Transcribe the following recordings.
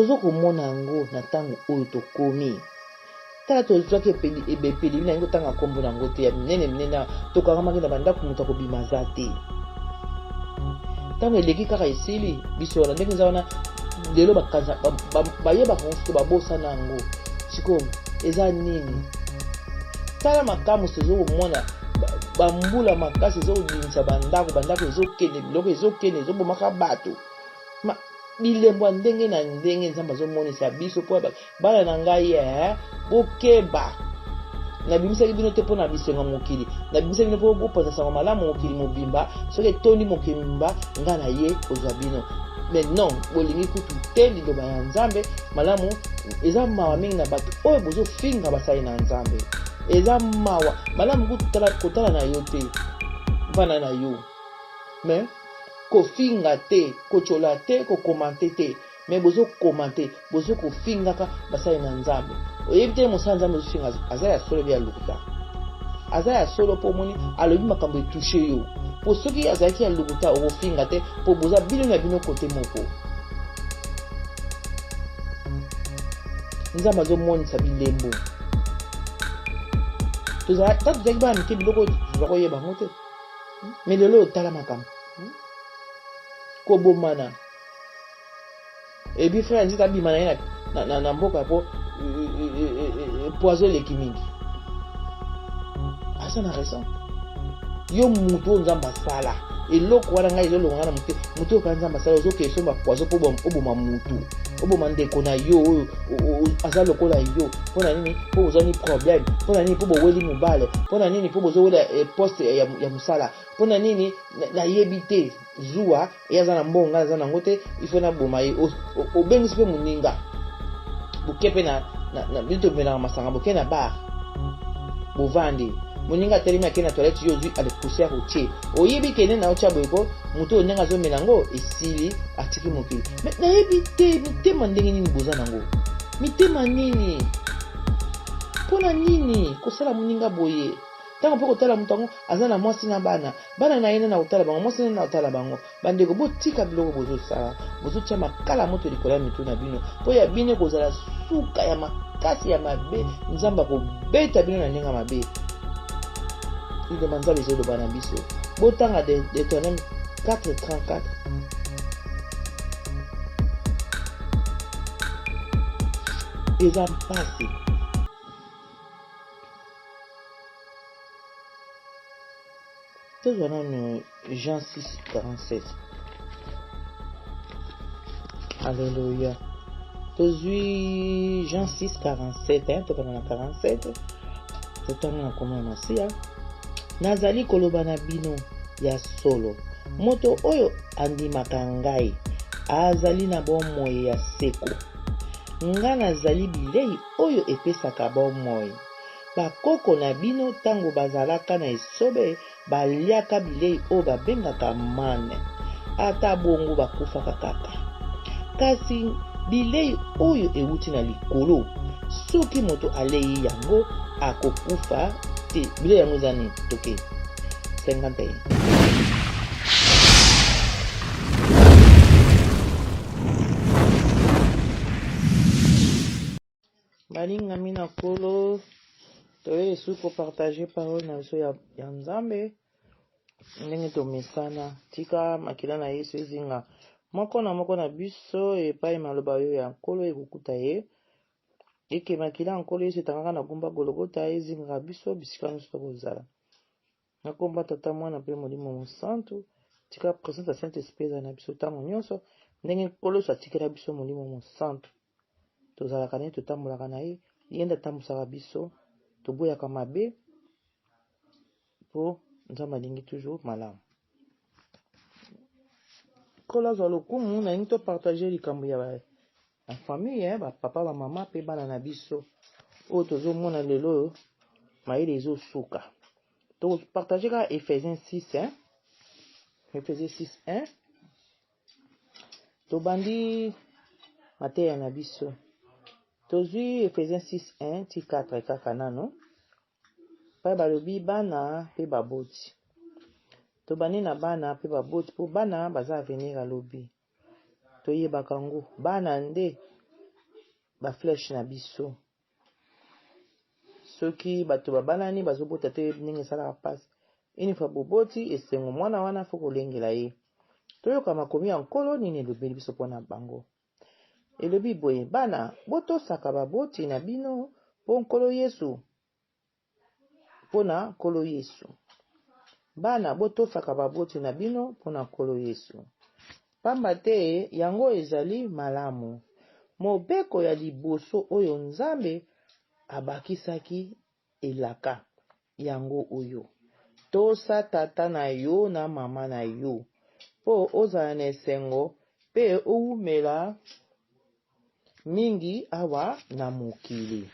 Tozo komona yango na ntango oyo tokomi. Tala tozwaki epelimi nalingi kotanga nkombo na yango te ya minene minene awa tokangamaki na bandako moto akobima aza te. Ntango eleki kaka esili biso wana ndenge eza wana lelo bayebaka yango sikoyo babosana yango sikoyo eza nini? Tala makambo tozo komona bambula makasi ezobimisa bandako bandako ezokende biloko ezokende ezobomaka bato. Bilembo ya ndenge na ndenge Nzambe azomonisa biso mpo bana na ngai eh, bokeba. Nabimisaki bino te mpo na bisengo ya mokili, nabimisaki bino mpo bopanza sango malamu mokili mobimba. Soki etondi mokili mobimba, ngai na ye kozwa bino. Mais non, bolingi kutu te liloba ya Nzambe malamu. Eza mawa mingi na bato oyo bozofinga basali na Nzambe. Eza mawa malamu kutu kotala na yo te, vanda na yo mais Kofinga te, kotshiola te, ko commenter te mais bozo commenter, bozo kofingaka basali na Nzambe. Oyebi te mosali Nzambe ozofinga aza ya solo be ya lokuta. Aza ya solo po omoni alobi makambo etouche yo. Po soki azalaki ya lokuta okofinga te po boza bino na bino kote moko. Nzambe azomonisa bilembo. Tozala tozalaki bana mike biloko oyo toza koyeba yango te. Mais lelo otala makambo. Kobomana. Ebi frère Nzita abima na ye na, na, na, na mboka po poison eleki mingi. Aza na raison. Yo mutu oyo Nzambe asala eloko wana ngai ezolonga ngai na motu motu oyo kaka Nzambe asala ozokende somba poison mpo oboma mutu oboma ndeko na yo oyo aza lokola yo mpo na nini mpo bozwani problème mpo na nini mpo boweli mobale mpo na nini mpo bozowela eh, poste ya, ya mosala mpo na nini nayebi te zuwa ye aza na mbongo ngai naza nango te il faut naboma ye obengisi mpe moninga boke mpe na, na, na bino tomelaka masanga boke na bar bovandi moninga atelemi ake na toilette yo ozwi ale poussière otie oyebi kende na otya boye ko moto oyo ndenge azomela yango esili atiki mokili me nayebi te mitema ndenge nini boza nango mitema nini mpo na nini kosala moninga boye Ntango mpe kotala moto yango aza na mwasi na bana, bana na ye nani akotala bango, mwasi nani akotala bango. Bandeko botika biloko bozosala, bozotia makala moto likolo ya mitu na bino, mpo ya bino ekozala suka ya makasi ya mabe. Nzambe akobeta bino na ndenge ya mabe. Liloba Nzambe ezoloba na biso. Botanga Deuteronome 4:34. Eza mpasi. Tozwa nanu Jean 6, 47. Alléluia. Tozwi Jean 6, 47, hein, tokanda na 47. Totanga na kombo ya Masiya. Nazali koloba na bino ya solo, moto oyo andimaka ngai azali na bomoi ya seko. Nga nazali bilei oyo epesaka bomoi. Bakoko na bino tango bazalaka na esobe baliaka bilei oyo babengaka manne, ata bongo bakufaka kaka. Kasi bilei oyo ewuti na likolo, soki moto alei yango, akokufa te. Bilei yango eza nini? Toke 51. Balingami na Nkolo, toye lisusu ko partager parole na biso ya, ya Nzambe ndenge tomesana. Tika makila na Yesu ezinga moko na moko na biso epai maloba oyo ya Nkolo ekokuta ye. Eke makila ya Nkolo Yesu etangaka na gumba Gologota ezingaka biso bisika nyonso tokozala. Na kombo ya Tata, Mwana mpe Molimo Mosantu, tika presence ya Saint Esprit ezala na biso ntango nyonso, ndenge Nkolo Yesu atikela biso Molimo Mosantu. Tozalaka na ye, totambolaka na ye, ye nde atambusaka biso, toboyaka mabe mpo Nzambe alingi toujours malamu. Nkolo azwa lokumu, nalingi topartage likambo ya ba famille eh, ba papa ba mama pe bana na biso oyo tozomona lelo oyo mayele ezosuka tokopartage kaka Ephésiens 6 hein? Ephésiens 6 1 tobandi mateya na biso tozwi Ephésiens 6 1 ti 4 kaka nano pai balobi bana pe baboti tobandi na bana pe baboti po bana baza avenir ya lobi Toyebaka ngo bana nde. Ba flèche na biso. Soki bato babalani bazobota te ndenge esalaka mpasi. Une fois boboti esengo mwana wana fo kolengela ye. Toyoka makomi ya Nkolo nini elobeli biso mpo na bango. Elobi boye, bana, botosaka baboti na bino mpo Nkolo Yesu mpo na Nkolo Yesu. Bana, botosaka baboti na bino mpo na Nkolo Yesu, pamba te yango ezali malamu. Mobeko ya liboso oyo Nzambe abakisaki elaka yango oyo, Tosa tata na yo na mama na yo, mpo ozala na esengo mpe owumela mingi awa na mokili.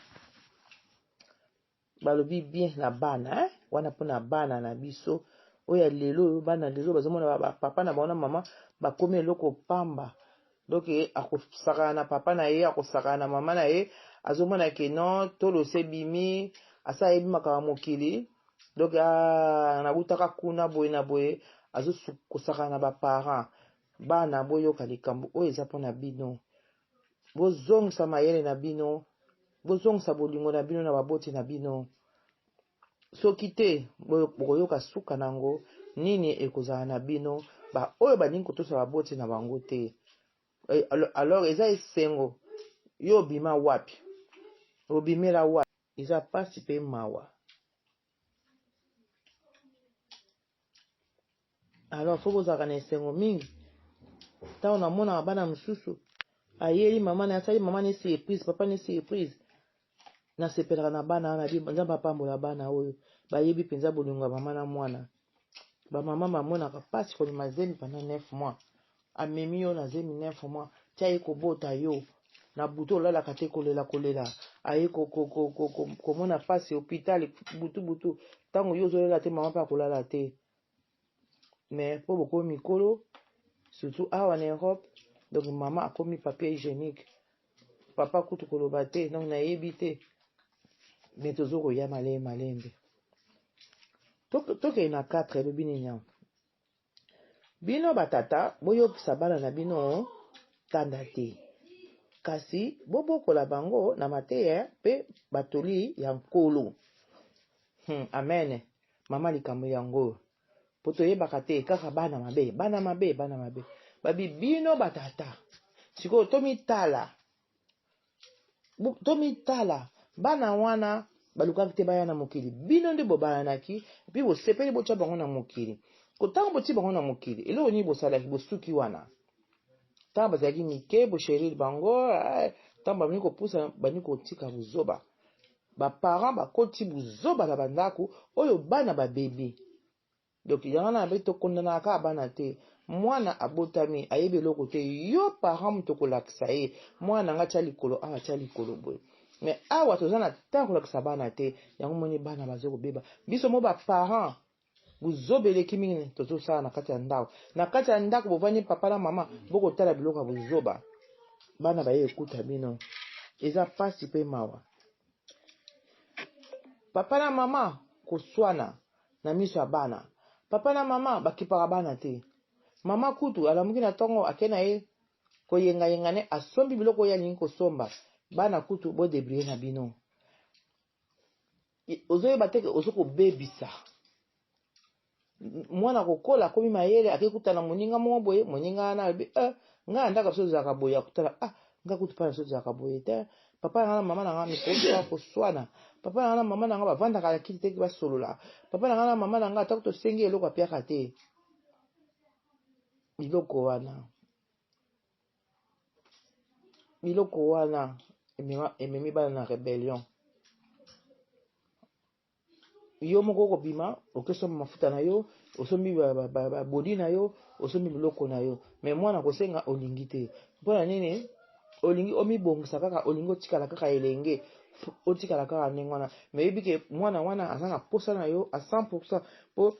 Balobi bien na bana eh? Wana mpona bana na biso oyo ya lelo oyo bana lelo bazomona bapapa na bango na mama bakomi eloko pamba donc akosakana na papa na ye akosakana na mama na ye azomona ke non tolosa ebimi asa ayebi makambo ya mokili donc ah, nabutaka kuna boye na boye azokosakana na baparent bana boyoka likambo oyo eza mpona bino Bozongisa mayele na bino, bozongisa bolingo na bino na baboti na bino. Soki te, bokoyoka suka na yango nini ekozala na bino baoyo balingi kotosa baboti na bango te. Eh, alors eza esengo yo obima wapi? Obimela wapi? Eza pasi pe mawa. Alors faut bozalaka na esengo mingi ntango namonaka bana mosusu ayeli mama na asali mama ne surprise papa ne surprise nasepelaka na bana wana nzambe apambola bana oyo bayebi mpenza bolingo ya mama na mwana bamama bamonaka mpasi komema zemi pendant 9 mois amemi yo na zemi 9 mois ti aye kobota yo na butu olalaka te kolela kolela aye komona mpasi hôpital butu butu ntango yo ozolala te mama mpe akolala te mais mpo bokomi mikolo surtout awa na Europe donc mama akomi papier hygiénique papa kutu koloba te donc nayebi te mais tozo koya malembe malembe tokende na 4 elobi nini yango Bino batata, boyokisa bana na bino kanda te, kasi bobokola bango na mateya mpe batoli ya Nkolo. Hmm, amen. Mama likambo yango po toyebaka te kaka bana mabe, bana mabe, bana mabe. Babi bino batata, sikoyo tomitala Tomitala, bana wana balukaki te baya na mokili, bino nde bobalanaki mpe bosepeli botya bango na mokili. Ntango botii bango na mokili, eloko nini bosalaki? Bosuki wana. Ntango bazalaki mike, bosheril bango, eh, ntango babandi kopusa, bandi kotika buzoba. Baparent bakoti buzoba na bandako oyo bana babebi. Donc yango wana nabe tokondanaka kaka bana te. Mwana abotami ayebi eloko te, yo parent moto okolakisa ye mwana na nga tia likolo awa tia likolo boye. Mais awa toza na temps kolakisa bana te, yango moni bana bazo kobeba. Biso mo ba parents buzoba eleki mingi tozosala na kati ya ndako. Na kati ya ndako bovandi papa na mama bokotala biloko ya buzoba, bana baye ekuta bino, eza pasi pe mawa. Papa na mama koswana na miso ya bana. Papa na mama bakipaka bana te. Mama kutu alamuki na ntongo ake na ye koyengayenga ne asombi biloko oyo alingi kosomba. Bana kutu bo debrouiller na bino. Ozoyeba te ozo kobebisa mwana kokola akomi mayele ake kutana moninga moko boye moninga wana alobi eh, ngai na ndako biso tozalaka boye akutana ah ngai kutu mpa na biso tozalaka boye te papa na ngai na mama na ngai mikolo toka koswana papa na ngai na mama na ngai bavandaka na kiti te basolola papa na ngai na mama na ngai atako tosengi eloko apiaka te biloko wana biloko wana ememi bana na rebellion Yo moko okobima okesomba mafuta na yo, osombi babodi na yo, osombi biloko na yo, me mwana kosenga olingi te. Mpo na nini? Olingi omibongisa kaka, olingi otikala kaka elenge, otikala kaka ndenge wana, me oyebi ke mwana wana aza na posa na yo a 100% mpo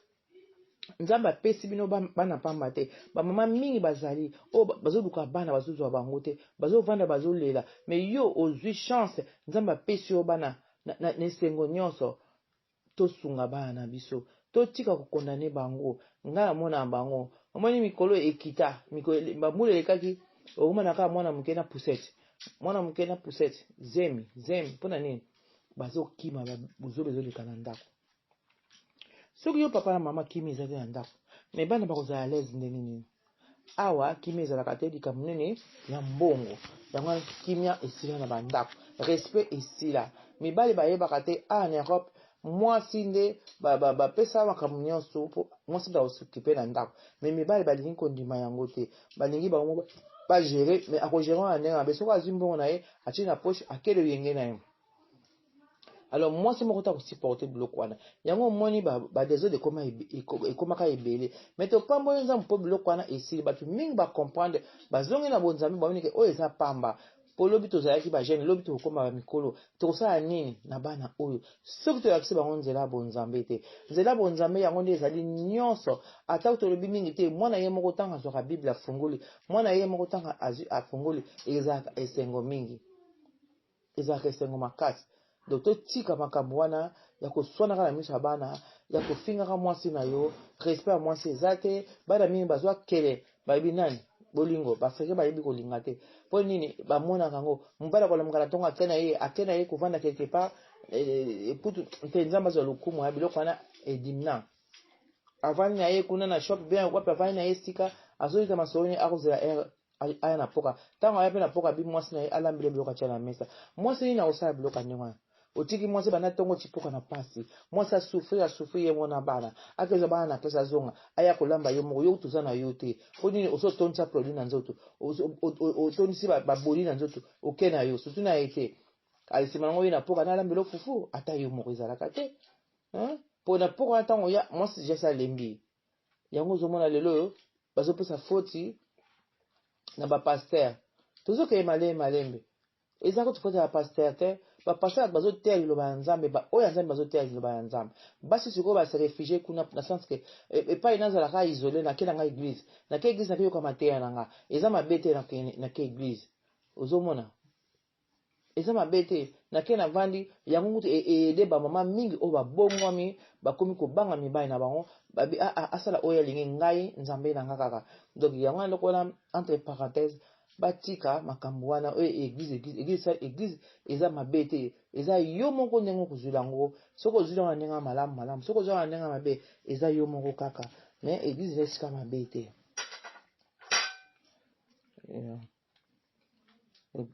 Nzambe apesi bino bana pamba te. Bamama mingi bazali oyo bazoluka bana bazozwa bango te, bazovanda bazolela, me yo ozwi chance, Nzambe apesi yo bana na, na, na esengo nyonso. Tosunga bana na biso, totika kokondane bango. Ngai namona bango, omoni mikolo ekita, mikolo bambula elekaki, okomona kaka mwana moke na poussette. Mwana moke na poussette, zemi, zemi, mpo na nini? Bazokima buzoba ezoleka na ndako. Soki yo papa na mama kimi eza te na ndako, mais bana bakozala à l'aise ndenge nini? Awa kimia ezalaka te, likambo nini ya mbongo yango wana kimia esila na bandako, respect esila, mibali bayebaka te. Awa na Europe mwasi nde bapesa makambo nyonso mpo mwasi nde akosokipe na ndako, mais mibali balingi kondima yango te, balingi bango bagere, mais akogere wana ndenge mabe. Soki azwi mbongo na ye atie na poche, akele oyenge na ye. Alors mwasi moko ta kosupporte biloko wana, yango omoni badesordre ekomaka ebele. Mais topamboli Nzambe mpo biloko wana esili, bato mingi bacomprendre, bazongi na bonzambe, bamoni ke oyo eza pamba, mpo lobi tozalaki bajeune, lobi tokokoma bamikolo, tokosala nini na bana oyo soki toyakisi bango nzela ya bonzambe te? Nzela ya bonzambe yango nde ezali nyonso. Ata tolobi mingi te, mwana ye moko ntango azwaka Bible afungoli, mwana ye moko ntango azwi afungoli, ezalaka esengo mingi, ezalaka esengo makasi. Donc totika makambo wana ya koswanaka na miso ya bana, ya kofingaka mwasi na yo, respect ya mwasi eza te. Bana mingi bazwa kele, bayebi nani bolingo, baafrikain bayebi kolinga te. Mpo nini bamonaka yango? Mobali akolamuka na ntongo, ake na ye, ake na ye kovanda quelque part ekutu te. Nzambe azwa lokumu ya biloko wana edimna. Avandi na ye kuna na shop bien wapi, avandi na ye esika azoyika masolo ni akozela heure aya na poka. Ntango aya mpe na poka, abi mwasi na ye alambile biloko, atia na mesa. Mwasi nini akosala biloko ya ndenge wana? Otiki mwasi banda ntongo tipoka na pasi, mwasi asouffrir, asouffrir ye mona bana, akezwa bana na klase, azonga, aya kolamba yo moko. Yo toza na yo te. Mpo nini ozotondisa produit na nzoto, otondisi baboli na nzoto, oke na yo surtout na ye te. Alisima nango ye na poka nalambela fufu, ata yo moko ezalaka te mpo na poka wana ntango ya mwasi deja esi alembi. Yango ozomona lelo oyo bazopesa foti na bapaster. Tozokende malembe malembe, eza kutu foti ya bapaster te. Bapaster bato bazoteya liloba ya Nzambe, oyo ya Nzambe bazoteya liloba ya Nzambe. Basi sikoyo base réfugie kuna, na sens ke epai nazalaka isole, nake na nga église, nake église, nake yoka mateya na nga. Eza mabe te, nake église, ozomona eza mabe te, nake navandi. Yango kutu eede bamama mingi oyo babongwami, bakomi kobanga mibali na bango, babi ah, ah, asala oyo alingi, ngai Nzambe na nga kaka. Donc yango wana eloko wana, entre parenthèse, batika makambo wana oyo église, église, église. Église eza mabe te, eza yo moko ndenge okozwila yango. Soki ozwili yango na ndenge ya malamu, malamu. Soki ozwili yango na ndenge ya mabe, eza yo moko kaka. Mais église eza esika mabe te, yeah.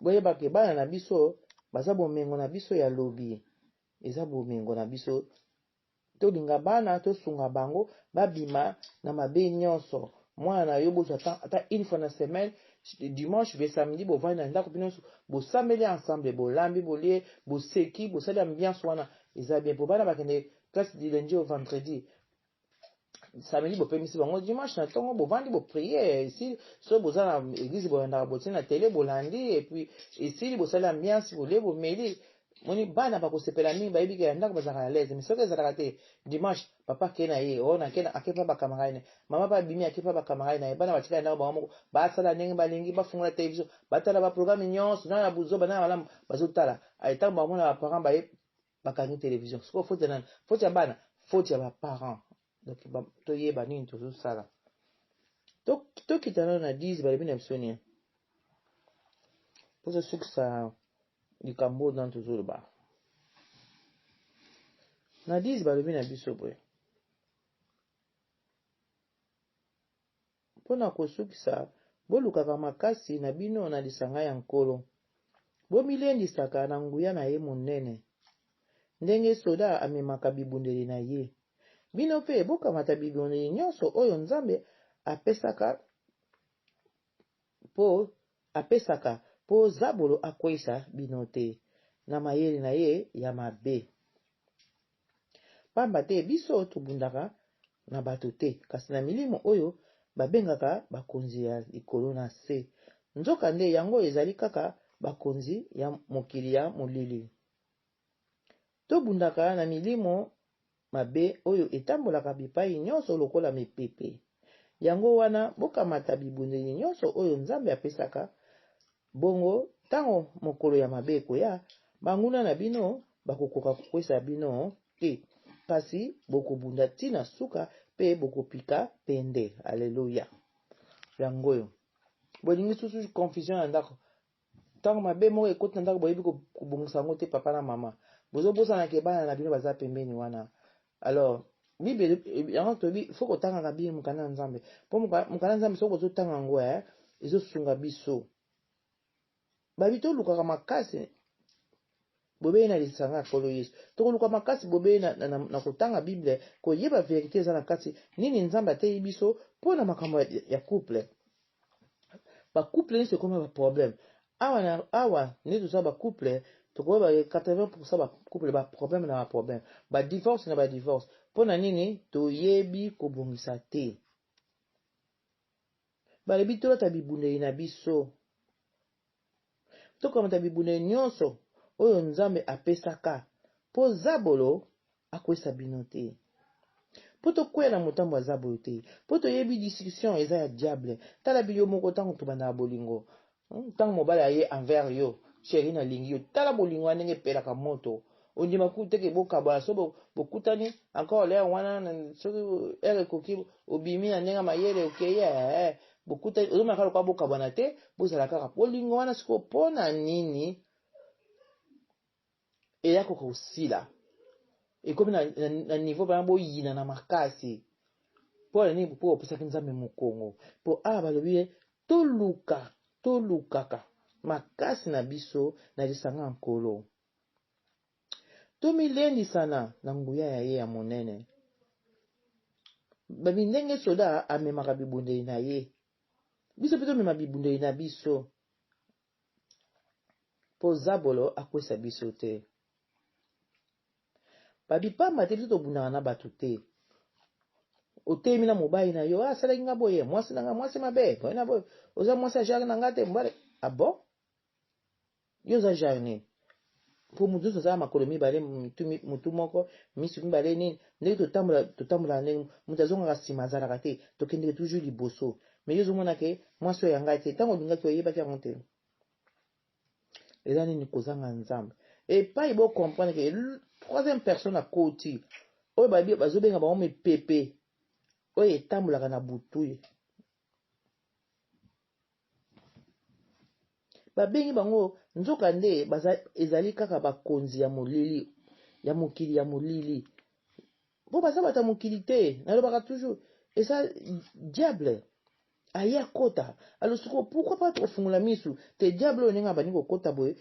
Boyebake bana na biso baza bomengo na biso ya lobi, eza bomengo na biso. Tolinga bana, tosunga bango babima na mabe nyonso. Mwana na yo bozwa ata une fois na semaine, dimanche be samedi, bovandi na ndako bino nyonso, bosambeli ensemble, bolambi, bolie, boseki, bosali ambiance wana, eza bien po bana bakende classe du lundi au vendredi. Samedi bopemisi bango, dimanche na ntongo bovandi, boprie, esili. Soki boza na église bolandaka, botie na tele, bolandi, et puis esili, bosali ambiance, bolie, bomeli. Moni bana bakosepela mingi, bayebi ke ya ndako bazalaka na l'aise. Mais soki ezalaka te, dimanche papa ake na ye, oyo nake ake pa bacamarade na ye, mama mpe abimi ake pa bacamarade na ye, bana batikali ndako bango moko, basala ndenge balingi, bafungola télévision, batala baprogramme nyonso, na ya buzoba na ya malamu bazotala. Ntango bamona baparent baye, bakangi télévision. Sikoyo faute ya nani? Faute ya bana? Faute ya baparent. Donc toyeba nini tozosala. Tokita nano na 10, balobi na biso nini mpo tosukisa likambo oyo nano tozoloba? Na 10 balobi na biso boye: mpo na kosukisa, bolukaka makasi na bino na lisanga ya Nkolo, bomilendisaka na nguya na ye monene. Ndenge soda amemaka bibundeli na ye, bino mpe bokamata bibundeli nyonso oyo Nzambe apesaka mpo apesaka, mpo zabolo akweyisa bino te na mayele na ye ya mabe. Pamba te biso tobundaka na bato te, kasi na milimo oyo babengaka bakonzi ya likolo na se. Nzokande yango ezali kaka bakonzi ya mokili ya molili. Tobundaka na milimo mabe oyo etambolaka bipai nyonso lokola mipepe. Yango wana bokamata bibundeli nyonso oyo Nzambe apesaka, bongo ntango mokolo ya mabe ekoya, banguna na bino bakokoka kokwesa bino te, kasi bokobunda ntina suka mpe bokopika pende. Aleluya! Yango oyo bolingi susu confusion na ndako. Ntango mabe moko ekoti na ndako, boyebi kobongisa yango te, papa na mama. Bozobosana ke bana na bino baza pembeni wana. Alors, Bible yango toyebi, faut kotangaka Bible, mokanda na Nzambe. Po mokanda na Nzambe soki bozotanga yango, ezosunga biso. Babi tolukaka makasi bobeye na lisanga ya Nkolo Yesu. Tokoluka makasi bobeye na kotanga Bible, koyeba verite eza na kati, nini Nzambe ateyi biso mpo na makambo ya couple. Ba couple nyonso ekoma ba problème. Awa na awa nde toza ba couple, tokoyeba 80% ba couple ba problème na ba problème, ba divorce na ba divorce. Mpo na nini toyebi kobongisa te? Balobi tolata bibundeli na biso. Tokamata bibundeli nyonso oyo Nzambe apesaka mpo zabolo akwesa bino te. Mpo tokwea na motambo ya zabolo te. Mpo toyebi discussion eza ya diable. Tala biyo moko ntango tobandaka bolingo. Ntango mobali aye envers yo, chérie nalingi yo. Tala bolingo ya ndenge epelaka moto. Ondima kutu te ke bokabwana so bokutani encore l'heure wana soki heure ekoki obimi na ndenge mayele okei eh, bokutani ozomona kaka lokola bokabwana te, bozala kaka bolingo wana sikoyo mpo na nini eya koka kosila ekomi na niveau bana boyina na makasi mpo na nini mpo opesaki Nzambe mokongo mpo awa balobi ye toluka tolukaka makasi na biso na lisanga ya Nkolo tomilendisana na nguya ya ye ya monene. Babi ndenge soda amemaka bibundeli na ye, biso mpe tomema bibundeli na biso mpo zabolo akwesa biso te. Babi pamba te biso tobundaka na bato te. Otelemi na mobali na yo, asalaki nga boye, mwasi na nga mwasi mabe, boye na boye, oza mwasi ya genre na nga te, mobali ah bon? Yo oza genre nini? Mpo moto nyonso aza na makolo mibale, mutu moko, misu mibale nini, ndenge totambola totambolaka ndenge moto azongaka nsima azalaka te, tokendeke toujours liboso. Mais yo ozomona ke mwasi oyo ya ngai te, ntango olingaki oyebaki yango te. Eza nini kozanga Nzambe? Epai bo comprendre ke troisième personne akoti, oyo bazobenga bango mipepe, oyo etambolaka na butu. Babengi bango nzoka nde ezali kaka bakonzi ya molili, ya mokili ya molili. Po baza bato ya mokili te, nalobaka toujours, eza diable aye akota. Alors sikoyo pourquoi pas tofungola misu te diable oyo ndenge abandi kokota boye,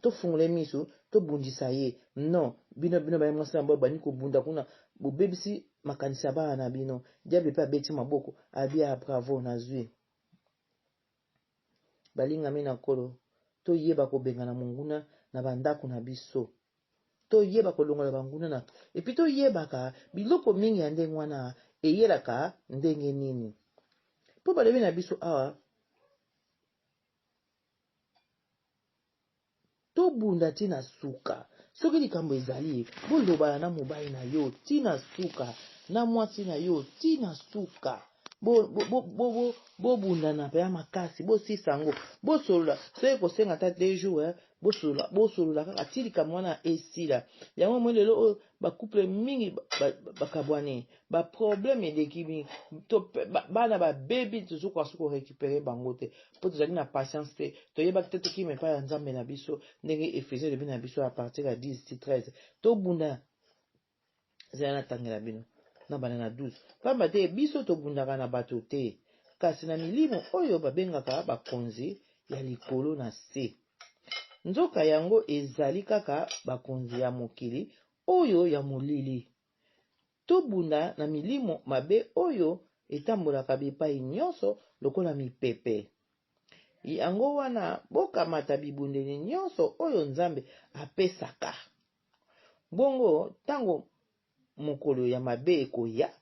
tofungola misu, tobundisa ye. Non, bino bino baye mwasi na boye bandi kobunda kuna, bobebisi makanisi ya bana na bino. Diable pe abeti maboko, abi ah bravo nazwi. Balingami na Nkolo, toyeba kobengana monguna na bandako na biso. Toyeba kolongola banguna na epuis toyebaka biloko mingi ya ndenge wana eyelaka ndenge nini. Mpo balobi na biso awa tobunda ti na suka. Soki likambo ezali, bolobana na mobali na yo ti na suka, na mwasi na yo ti na suka. Bobundana mpenza makasi, bosisa yango, bosolola. Soki ekosenga ata 2 jours, bosolola, bosolola kaka ti likambo wana esila. Yango moi lelo oyo ba couple mingi bakabwani, ba problème eleki mingi, bana babebi, tozokoka soki korécupérer bango te, mpo tozali na patience te, toyebaki te tokima epai ya Nzambe na biso, ndenge Ephésiens elobi na biso à partir ya 10 ti 13. Tobunda, zela natangela bino na banda na 12. Pamba te biso tobundaka na bato te, kasi na milimo oyo babengaka bakonzi ya likolo na se. Nzoka yango ezali kaka bakonzi ya mokili oyo ya molili. Tobunda na milimo mabe oyo etambolaka bipai nyonso lokola mipepe. Yango wana bokamata bibundeli nyonso oyo Nzambe apesaka. Bongo ntango mokolo ya mabe ekoya,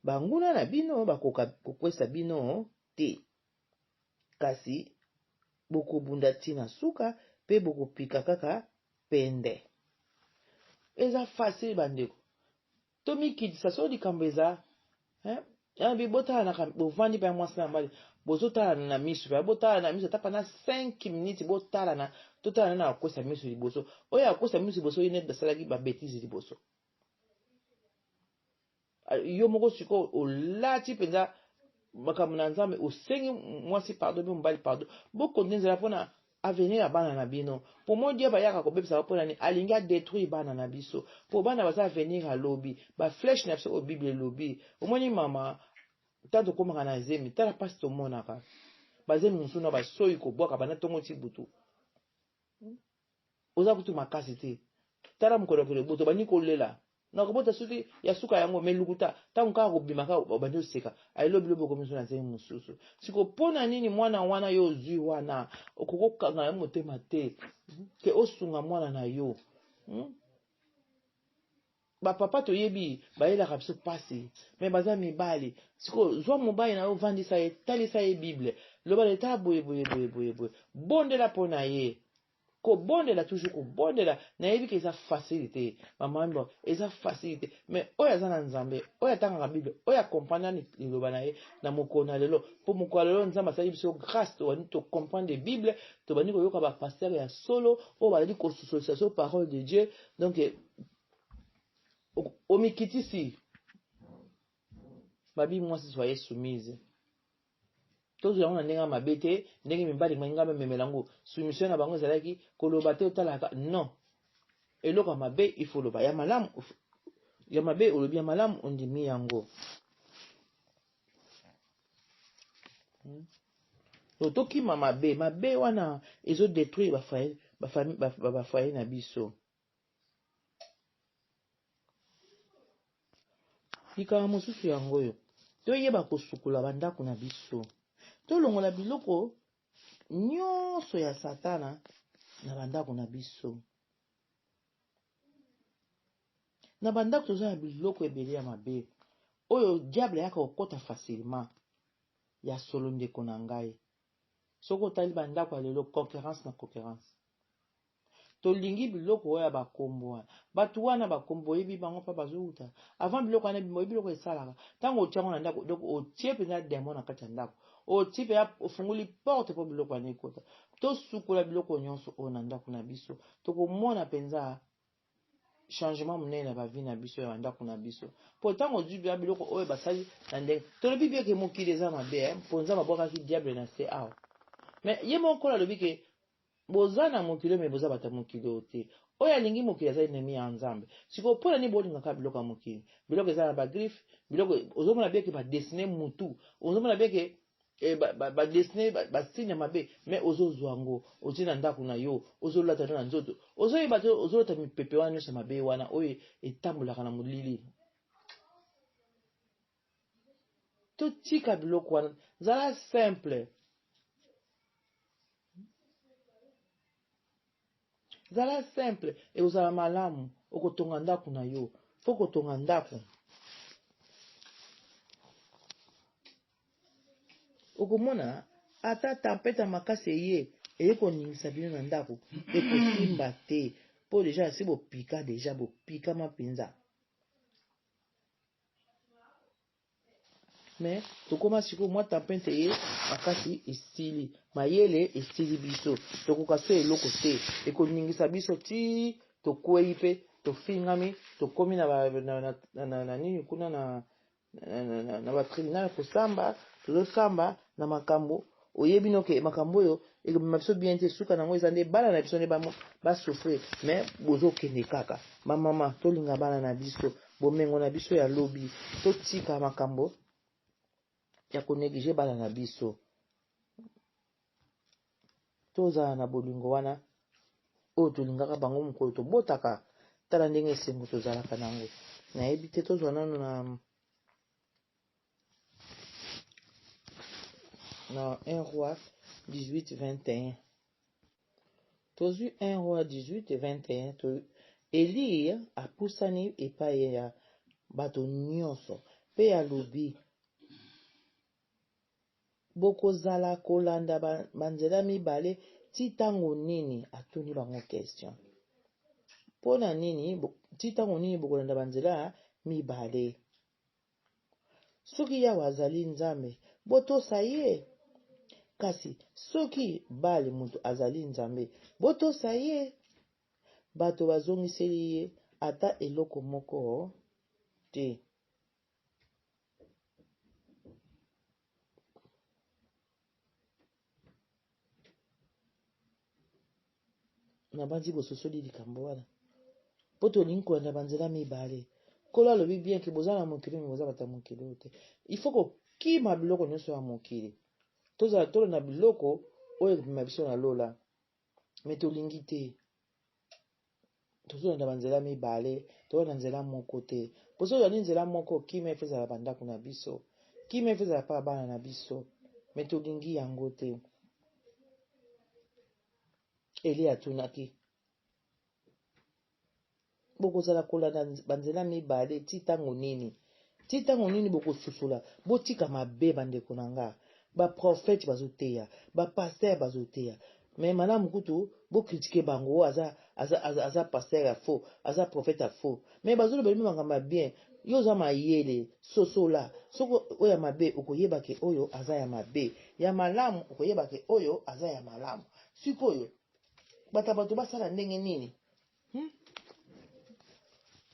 banguna na bino bakoka kokwesa bino te. Kasi bokobunda ti na suka pe bokopika kaka pende. Eza facile bandeko. Tomikitisa soki likambo eza, hein? Yabi botalanaka, bovandi pe mwasi na mobali, bozotalana na misu, pe botalana na misu ata pendant 5 minutes botalana, totalana na akwesa misu liboso. Oyo akwesa misu liboso ye nde asalaki ba bêtises liboso. Yo moko sikoyo olati mpenza makambo na Nzambe, osengi mwasi pardon pe mobali pardon, bokontinue nzela mpona Avenir ya bana na bino. Po mo diable ayaka kobebisa bango pona nini? Alingi a detruire bana na biso. Po bana baza avenir ya lobi. Ba flèche na biso oyo Bible elobi. Omoni mama, tango tokomaka na zemi, tala pasi tomonaka. Ba zemi mosusu na ba soyi kobwaka banda tongo ti butu. Oza kutu makasi te. Tala mokolo ya koloboto obandi kolela. Nakobota soki ya suka yango me lukuta ntango kaka kobima kaka obandi oseka aye lobi lobi okomi so na zemi mosusu. Siko mpo na nini mwana wana yo ozwi wana okoki kokanga ye motema te ke osunga mwana na yo? Ba papa toyebi bayelaka biso pasi me baza mibali. Sikoyo zwa mobali na yo vandisa ye, talisa ye Bible, loba na ye tala boye boye boye boye boye, bondela mpo na ye. Kobondela toujours kobondela, nayebi ke eza facile te mama Mbwa, eza facile te mais oyo aza na Nzambe, oyo atangaka Bible, oyo akomprendre liloba na ye na mokolo na lelo, mpo mokolo ya lelo Nzambe asali biso grâce, tobandi to comprendre Bible, tobandi koyoka ba pasteur ya solo oyo bazali kososolisa biso parole de Dieu. Donc omikitisi babi mwasi soyez soumise. Tozwa yango na ndenge ya mabe te, ndenge mibali balinga bamemela yango. Soumission na bango ezalaki koloba te, otalaka non. Eloko ya mabe il faut loba, ya malamu ya mabe olobi ya malamu ondimi yango. Donc tokima mabe, mabe wana ezo detruire ba foyer, ba famille, ba, ba, ba foyer na biso. Likambo mosusu yango oyo, toyeba kosukola bandako na biso, tolongola biloko nyonso ya Satana na bandako na biso. Na bandako toza na biloko ebele ya mabe oyo diable ayaka kokota facilement. Ya solo ndeko na ngai, soki otali bandako ya lelo, concurrence na concurrence. Tolingi biloko oyo ya ba kombo wana. Batu wana ba kombo boyebi bango pa bazowuta. Avant biloko wana ebima oyebi biloko esalaka. Tango otie yango na ndako donc otie penza demon na kati ya ndako. Otie penza ofungoli porte po biloko wana ekota. Tosukola biloko nyonso oyo na ndako na biso. Tokomona penza changement monene na ba vie na biso ya ba ndako na biso. Po tango ozwi biloko oyo basali na ndenge tolobi bien ke mokili eza mabe eh, po Nzambe abwakaki diable na se awa. Mais ye moko Nkolo alobi ke Boza na mokili oyo mais boza bato ya mokili oyo te. Oyo alingi mokili aza ennemi ya Nzambe. Sikoyo pona nini bolinga kaka biloko ya mokili? Biloko eza na ba griffes, biloko ozomona bien ke ba dessiner mutu, ozomona bien ke eh, ba, ba, ba dessiner ba, ba signe ya mabe mais ozozwa yango otie na ndako na yo, ozolata na nzoto, ozoyeba te ozolata mipepe wana nyonso ya mabe wana oyo etambolaka na molili. Totika biloko wana, zala simple. Zala simple, ekozala malamu. Okotonga ndako na yo. Fo kotonga ndako. Okomona ata tempete ya makasi eye, eye koningisa bino na ndako, ekosimba te. Po deja esi bopika deja, bopikama mpenza. Mais tokoma sikoyo mwa tempete eye makasi esili, mayele esili biso, tokoka so eloko te, ekoningisa biso ti tokwei mpe tofingami, tokomi na, ba, na, na, na, na, na nini kuna na, na, na, na, na batribunal kosamba, tozosamba na makambo oyebi noke makambo oyo ekobima biso bien te, suka nango eza nde bana na biso nde basouffrir, mais bozokende kaka. Bamama tolinga bana na biso, bomengo na biso ya lobi, totika makambo ya koneglige bana na biso, tozala na bolingo wana oyo tolingaka bango mokolo tobotaka. Tala ndenge esengo tozalaka nango. Nayebi te, tozwa nano na na 1 roi 18 21. Tozwi 1 roi 18 21 to, Eliya apusani epai ya bato nyonso mpe alobi, Bokozala kolanda banzela mibale ti ntango nini? Atuni bango question. Mpo na nini ti ntango nini bokolanda banzela mibale? Soki Yawe azali Nzambe, botosa ye! Kasi soki Baal moto azali Nzambe, botosa ye! Bato bazongiseli ye ata eloko moko te. Nabanzi bososoli likambo wana. Mpo tolingi kolanda banzela mibale. Nkolo alobi bien ke boza na mokili mais boza bato ya mokili oyo te. Il faut kokima biloko nyonso ya mokili. Tozala tolanda biloko oyo ekomema biso na lola. Mais tolingi te. Tozolanda banzela mibale, tolanda nzela moko te. Mpo soki tolandi nzela moko, kimia efo ezala bandako na biso. Kimia efo ezala mpa bana na biso. Mais tolingi yango te. Eli atunaki, Bokozala kolanda banzela mibale ti ntango nini? Ti ntango nini bokosusola? Botika mabe, bandeko na nga. Baprofete bazoteya, bapaster bazoteya, me malamu kutu bokritike bango, oyo aza, aza, aza, aza paster ya faux, aza profete ya faux. Me bazoloba bino makambo ya bien. Yo oza mayele, sosola. Soki oyo ya mabe, okoyeba ke oyo aza ya mabe. Ya malamu, okoyeba ke oyo aza ya malamu. Sikoyo, bato ya bato basala ndenge nini? Hmm?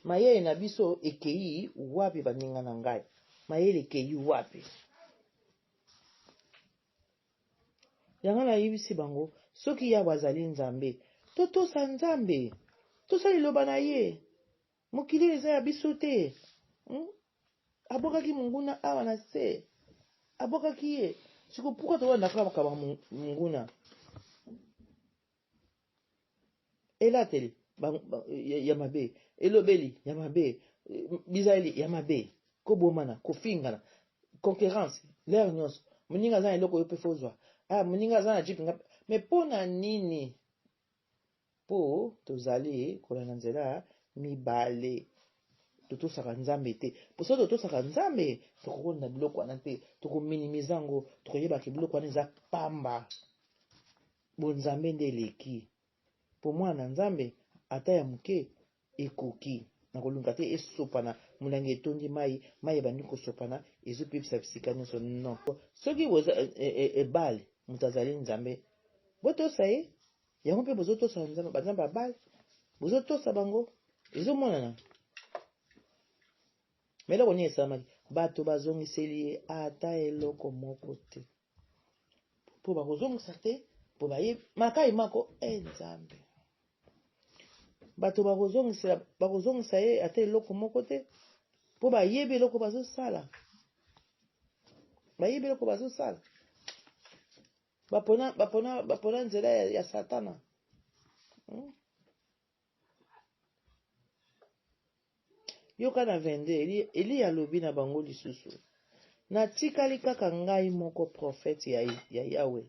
Mayele na biso ekei wapi baninga na ngai? Mayele ekei wapi? Yango nayebisi bango, soki Yawe azali Nzambe, totosa Nzambe, tosa liloba na ye. Mokili oyo eza ya biso te. Hmm? Abwakaki monguna awa na se. Abwakaki ye. Siko pourquoi tobanda kaka monguna? Elateli ya mabe, elobeli ya mabe, bizaleli ya mabe, kobomana, kofingana, concurrence, l'heure nyonso. Moninga aza na eloko yo mpe fozwa. Ah, moninga aza na jeep nga. Mais mpo na nini? Mpo tozali kolanda nzela mibale. Totosaka Nzambe te. Mpo soki totosaka Nzambe, tokokolanda biloko wana te. Tokominimize yango, tokoyebaka biloko wana eza pamba. Bonzambe nde eleki. Mpo mwana na Nzambe, ata ya moke, ekoki. Nakolinga te esopana, molangi etondi mai, mai ebandi kosopana, ezopepisa bisika nyonso. Non. Soki boza ebale, moto azali Nzambe, botosa ye. Yango mpe bozotosa Nzambe, banzambe ya Baal, bozotosa bango, ezomonana. Me eloko nini esalamaki? Bato bazongiseli ye ata eloko moko te. Mpo bakozongisa te, mpo baye makai mako, e eh, Nzambe. Bato bakozongisela, bakozongisa ye ata eloko moko te, mpo bayebi eloko bazosala. Bayebi eloko bazosala. Bapona, bapona, bapona nzela ya, ya Satana. Yoka na 22, Eli, Eliya alobi na bango lisusu, natikali kaka ngai moko profete ya, ya Yawe,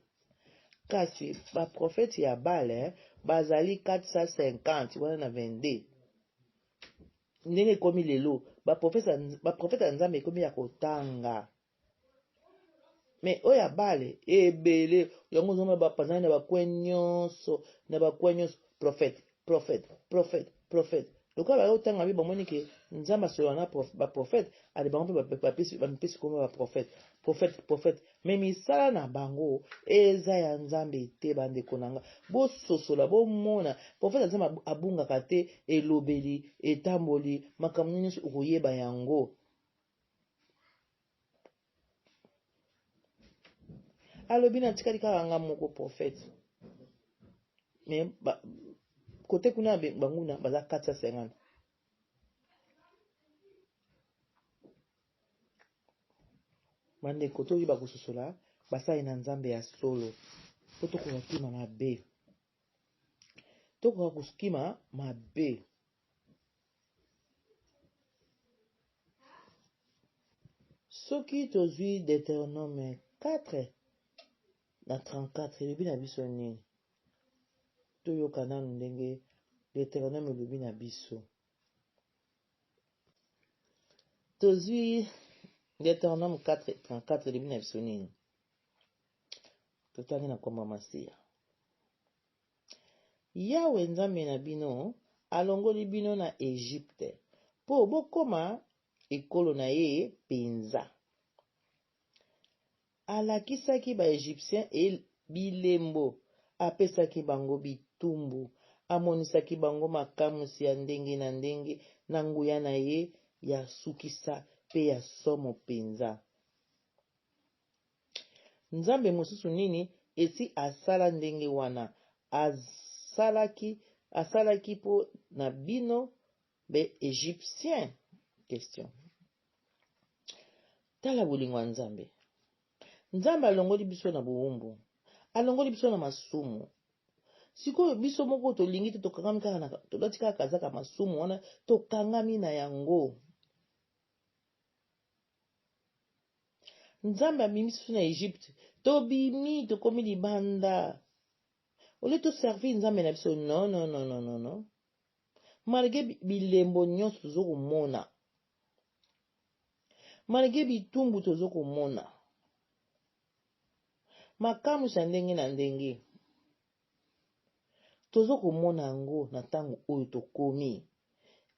kasi baprofete ya Baal bazali 450. Wana na 22. Ndenge ekomi lelo, baprofete ya Nzambe ekomi ya kotanga. Mais oyo ya bale ebele yango ozomona bapanzani na bacoin nyonso na bacoin nyonso prophète prophète prophète prophète lokola baye otanga bi bamoni ke nzambe asolola na baprophète ale bango mpe bamipesi kombo baprophète prophète prophète me misala na bango eza ya nzambe te bandeko na nga bososola bomona prophète ya nzambe abungaka te elobeli etamboli makambo nyonso okoyeba yango Alobi natikali kaka nga moko prophète. Mais ba, kote kuna banguna baza 450. Bandeko toyeba kososola basali na Nzambe ya solo mpo tokoka kima mabe. Tokoka kokima mabe. Soki tozwi Deuteronome 4 na 34 elobi na biso nini? Toyoka nanu ndenge Deuteronome elobi na biso. Tozwi Deuteronome 4 34 elobi na biso nini? Totangi na kombo ya Masiya. Yawe Nzambe na bino alongoli bino na Egypte mpo bokoma ekolo na ye penza. Alakisaki ba-Egyptien bilembo, apesaki bango bitumbu, amonisaki bango makamwisi ya ndenge na ndenge na nguya na ye ya sukisa mpe ya somo penza. Nzambe mosusu nini esi asala ndenge wana? asalaki asalaki mpo na bino be Egyptien? Question. Tala bolingo ya Nzambe. Nzambe alongoli biso na bowumbu, alongoli biso na masumu. Sikoyo biso moko tolingi te, tokangami kaka na, tolati kaka kazaka masumu wana, tokangami na yango. Nzambe abimisi biso na Egypte, tobimi, tokomi libanda. Au lieu toservir Nzambe na biso, non, non, non, non, non, non. Malgré bilembo nyonso tozo komona, malgré bitumbu tozo komona, makamwisi ya ndenge na ndenge tozo komona yango na ntango oyo tokomi.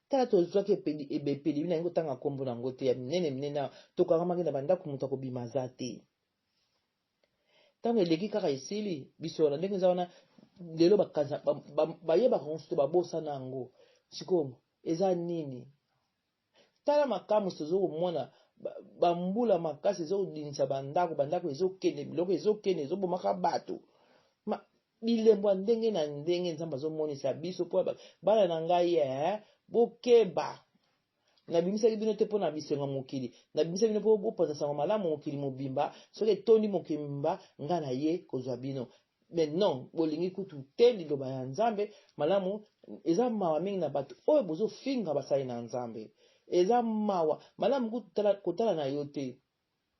Tala tozwaki epelimi na yango, kotanga nkombo na yango te, ya minene minene awa, tokangamaki na bandako, moto akobima aza te. Ntango eleki kaka esili biso wana ndenge eza wana lelo bakanisa bayebaka yango to babosana yango. Sikoyo eza nini? Tala makambo tozo komona, bambula makasi ezodinisa bandako, bandako ezokende, biloko ezokende, ezobomaka bato. Bilembo ya ndenge na ndenge Nzambe azomonisa biso mpo bana na ngai, bokeba. Nabimisaki bino te mpo na bisengo ya mokili, nabimisaki bino mpo bopanza sango malamu mokili mobimba. Soki etondi mokili mobimba, ngai na ye kozwa bino. Mais non, bolingi kutu te liloba ya Nzambe malamu. Eza mawa mingi na bato oyo bozofinga basali na Nzambe. Eza mawa. Malamu kutu kotala na yo te,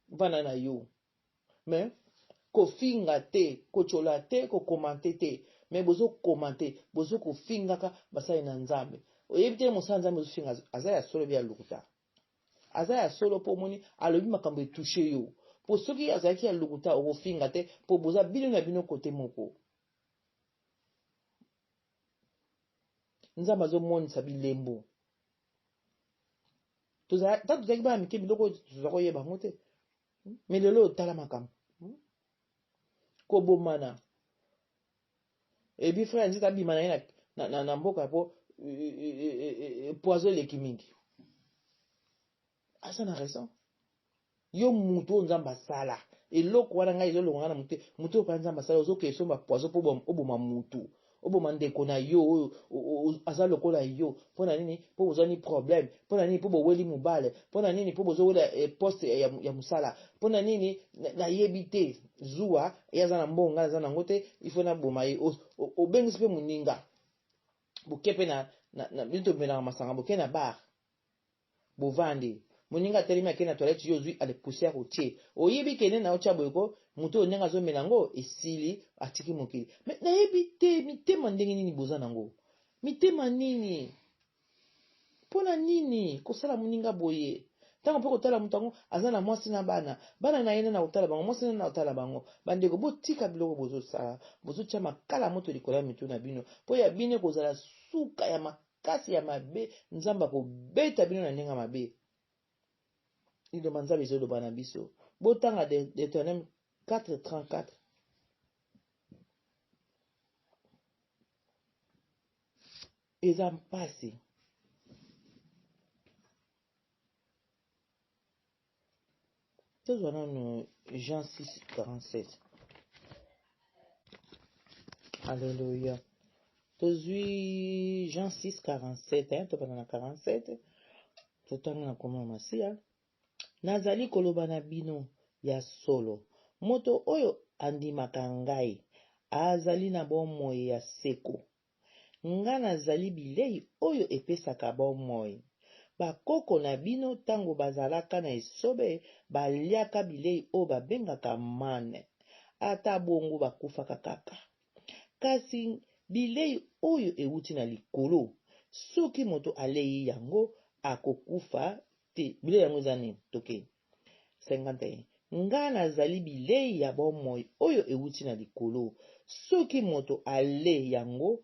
vanda na yo. Mais kofinga te, kotyola te, kokomante te. Mais bozokomante, bozokofingaka basali na Nzambe. Oyebi te mosala Nzambe ozofinga aza ya solo bia lokuta. Aza ya solo mpo omoni alobi makambo etouche yo. Mpo soki azalaki ya lokuta okofinga te, mpo boza bino na bino kote moko. Nzambe azomonisa bilembo. Tozala tozalaki bana mike, biloko oyo toza koyeba yango te. Mais lelo otala makambo kobomana. Ebi frère Nzita abima na ye na mboka po poison eleki mingi. Aza na raison. Yo mutu oyo Nzambe asala eloko wana, ngai ezolonga nga na mutu te. Mutu oyo mpa Nzambe asala, ozokende somba poison mpo oboma mutu, oboma ndeko na yo oyo aza lokola yo. Mpo na nini? Mpo bozwani problème. Mpo na nini? Mpo boweli mobale. Mpo na nini? Mpo bozowela poste ya mosala. Mpo na nini? Nayebi te. Zuwa ye aza na mbongo, ngai aza nango te, ifo naboma ye. Obengisi mpe moninga, boke mpe na bino tomelaka masanga, boke na bar, bovandi, moninga atelemi ake na toilette, yo ozwi ale poussière otie, oyebi kende na otya boye ko moto oyo ndenge azomela yango esili, atiki mokili. Mais nayebi te mitema ndenge nini boza nango, mitema nini, mpo na nini kosala moninga boye? Ntango mpe kotala moto yango aza na mwasi na bana, bana na ye nde na kotala bango, mwasi nde na kotala bango. Bandeko, botika biloko bozosala, bozotya makala moto likolo ya mitu na bino, mpo ya bino ekozala suka ya makasi ya mabe. Nzambe akobeta bino na ndenge ya mabe. Liloba Nzambe ezoloba na biso, botanga Deutéronome 4:34. Eza mpasi. Tozwa nanu Jean 6:47. Alléluia. Tozwi Jean 6:47, hein, tobanda na 47. Totanga na komona Masiya. Nazali koloba na bino ya solo, moto oyo andimaka ngai azali na bomoi ya seko. Nga nazali bilei oyo epesaka bomoi. Bakoko na bino tango bazalaka na esobe baliaka bilei oyo babengaka manne, ata bongo bakufaka kaka. Kasi bilei oyo ewuti na likolo, soki moto alei yango, akokufa te. Bilei yango eza nini? Toke 51. Nga nazali bilei ya bomoi oyo ewuti na likolo. Soki moto ale yango,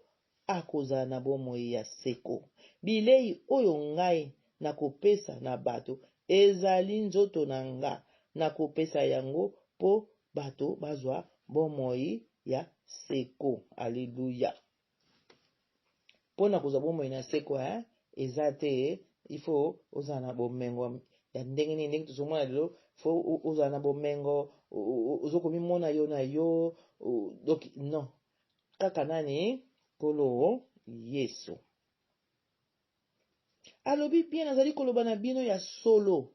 akozala na bomoi ya seko. Bilei oyo ngai nakopesa na bato ezali nzoto na nga, nakopesa yango mpo bato bazwa bomoi ya seko. Aleluya! Mpo na kozwa bomoi na seko, eza te il faut ozala na bomengo ya ndenge nini, ndenge tozomona lelo, faut ozala na bomengo, ozokomimona yo na yo. Donc non, kaka nani? Nkolo Yesu. Alobi bien, nazali koloba na bino ya solo,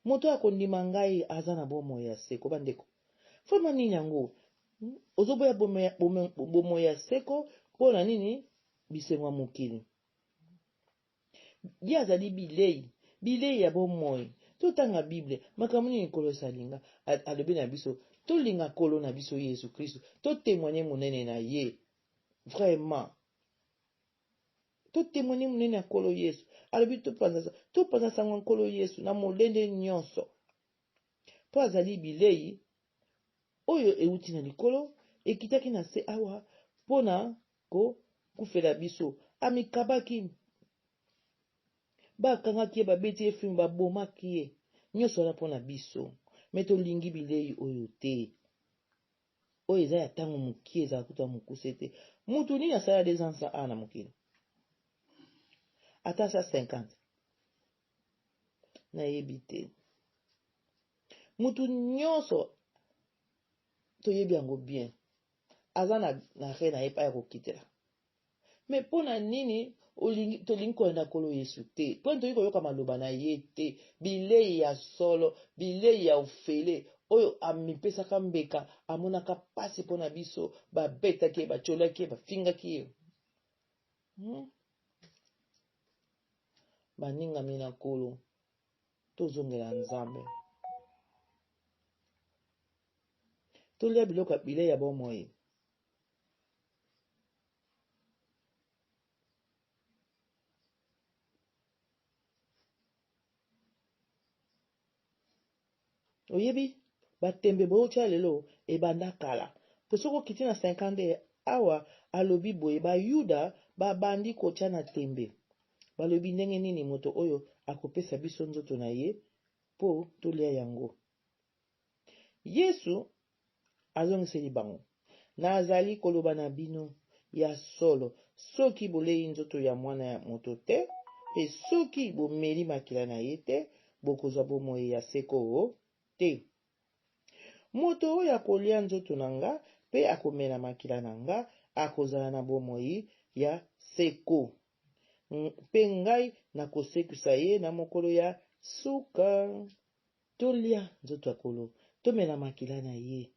moto oyo akondima ngai aza na bomoi ya seko. Bandeko, vraiment nini yango? Ozoboya bomoi ya seko mpo na nini? Bisengo ya mokili. Ye azali bilei, bilei ya bomoi. Totanga Bible, makambo nini Nkolo Yesu alinga, alobi na biso, tolinga Nkolo na biso Yesu Kristo, totemoigne monene na ye. Vraiment. Totemoigne monene ya Nkolo Yesu. Alobi topanza, topanza sango ya Nkolo Yesu na molende nyonso. Mpo azali bilei oyo euti na likolo, ekitaki na se awa mpo na ko kufela biso. Amikabaki, bakangaki ye, babeti ye fimbo, babomaki ye. Nyonso wana mpo na biso. Me tolingi bilei oyo te. Oyo eza ya ntango mokie, ezala kutu ya mokuse te. Mutu nini asala deux ans awa na mokili? Ata asa 50. Nayebi te. Mutu nyonso toyebi yango bien. Aza na, na re na ye epai ya kokitela. Me mpo na nini olingi, tolingi kolanda Nkolo Yesu te? Mpo nini tolingi koyoka maloba na ye te? Bilei ya solo, bilei ya ofele, oyo amipesaka mbeka, amonaka mpasi mpo na biso, babetaki ye, batyolaki ye, bafingaki ye. Baningami na Nkolo, tozongela Nzambe. Tolia biloko ya bilei ya bomoi. Oyebi batembe boyotya lelo ebanda kala. Po soki okiti na 52 awa alobi boye bayuda babandi kotya na tembe. Balobi ndenge nini moto oyo akopesa biso nzoto na ye po tolia yango. Yesu azongiseli bango, Nazali koloba na bino ya solo, soki bolei nzoto ya Mwana ya Moto te, mpe soki bomeli makila na ye te, bokozwa bomoi ya seko te. Moto oyo akolia nzoto na nga mpe akomela makila na nga akozala na bomoi ya seko, mpe ngai nakosekwisa ye na mokolo ya suka. Tolia nzoto ya Nkolo, tomela makila na ye.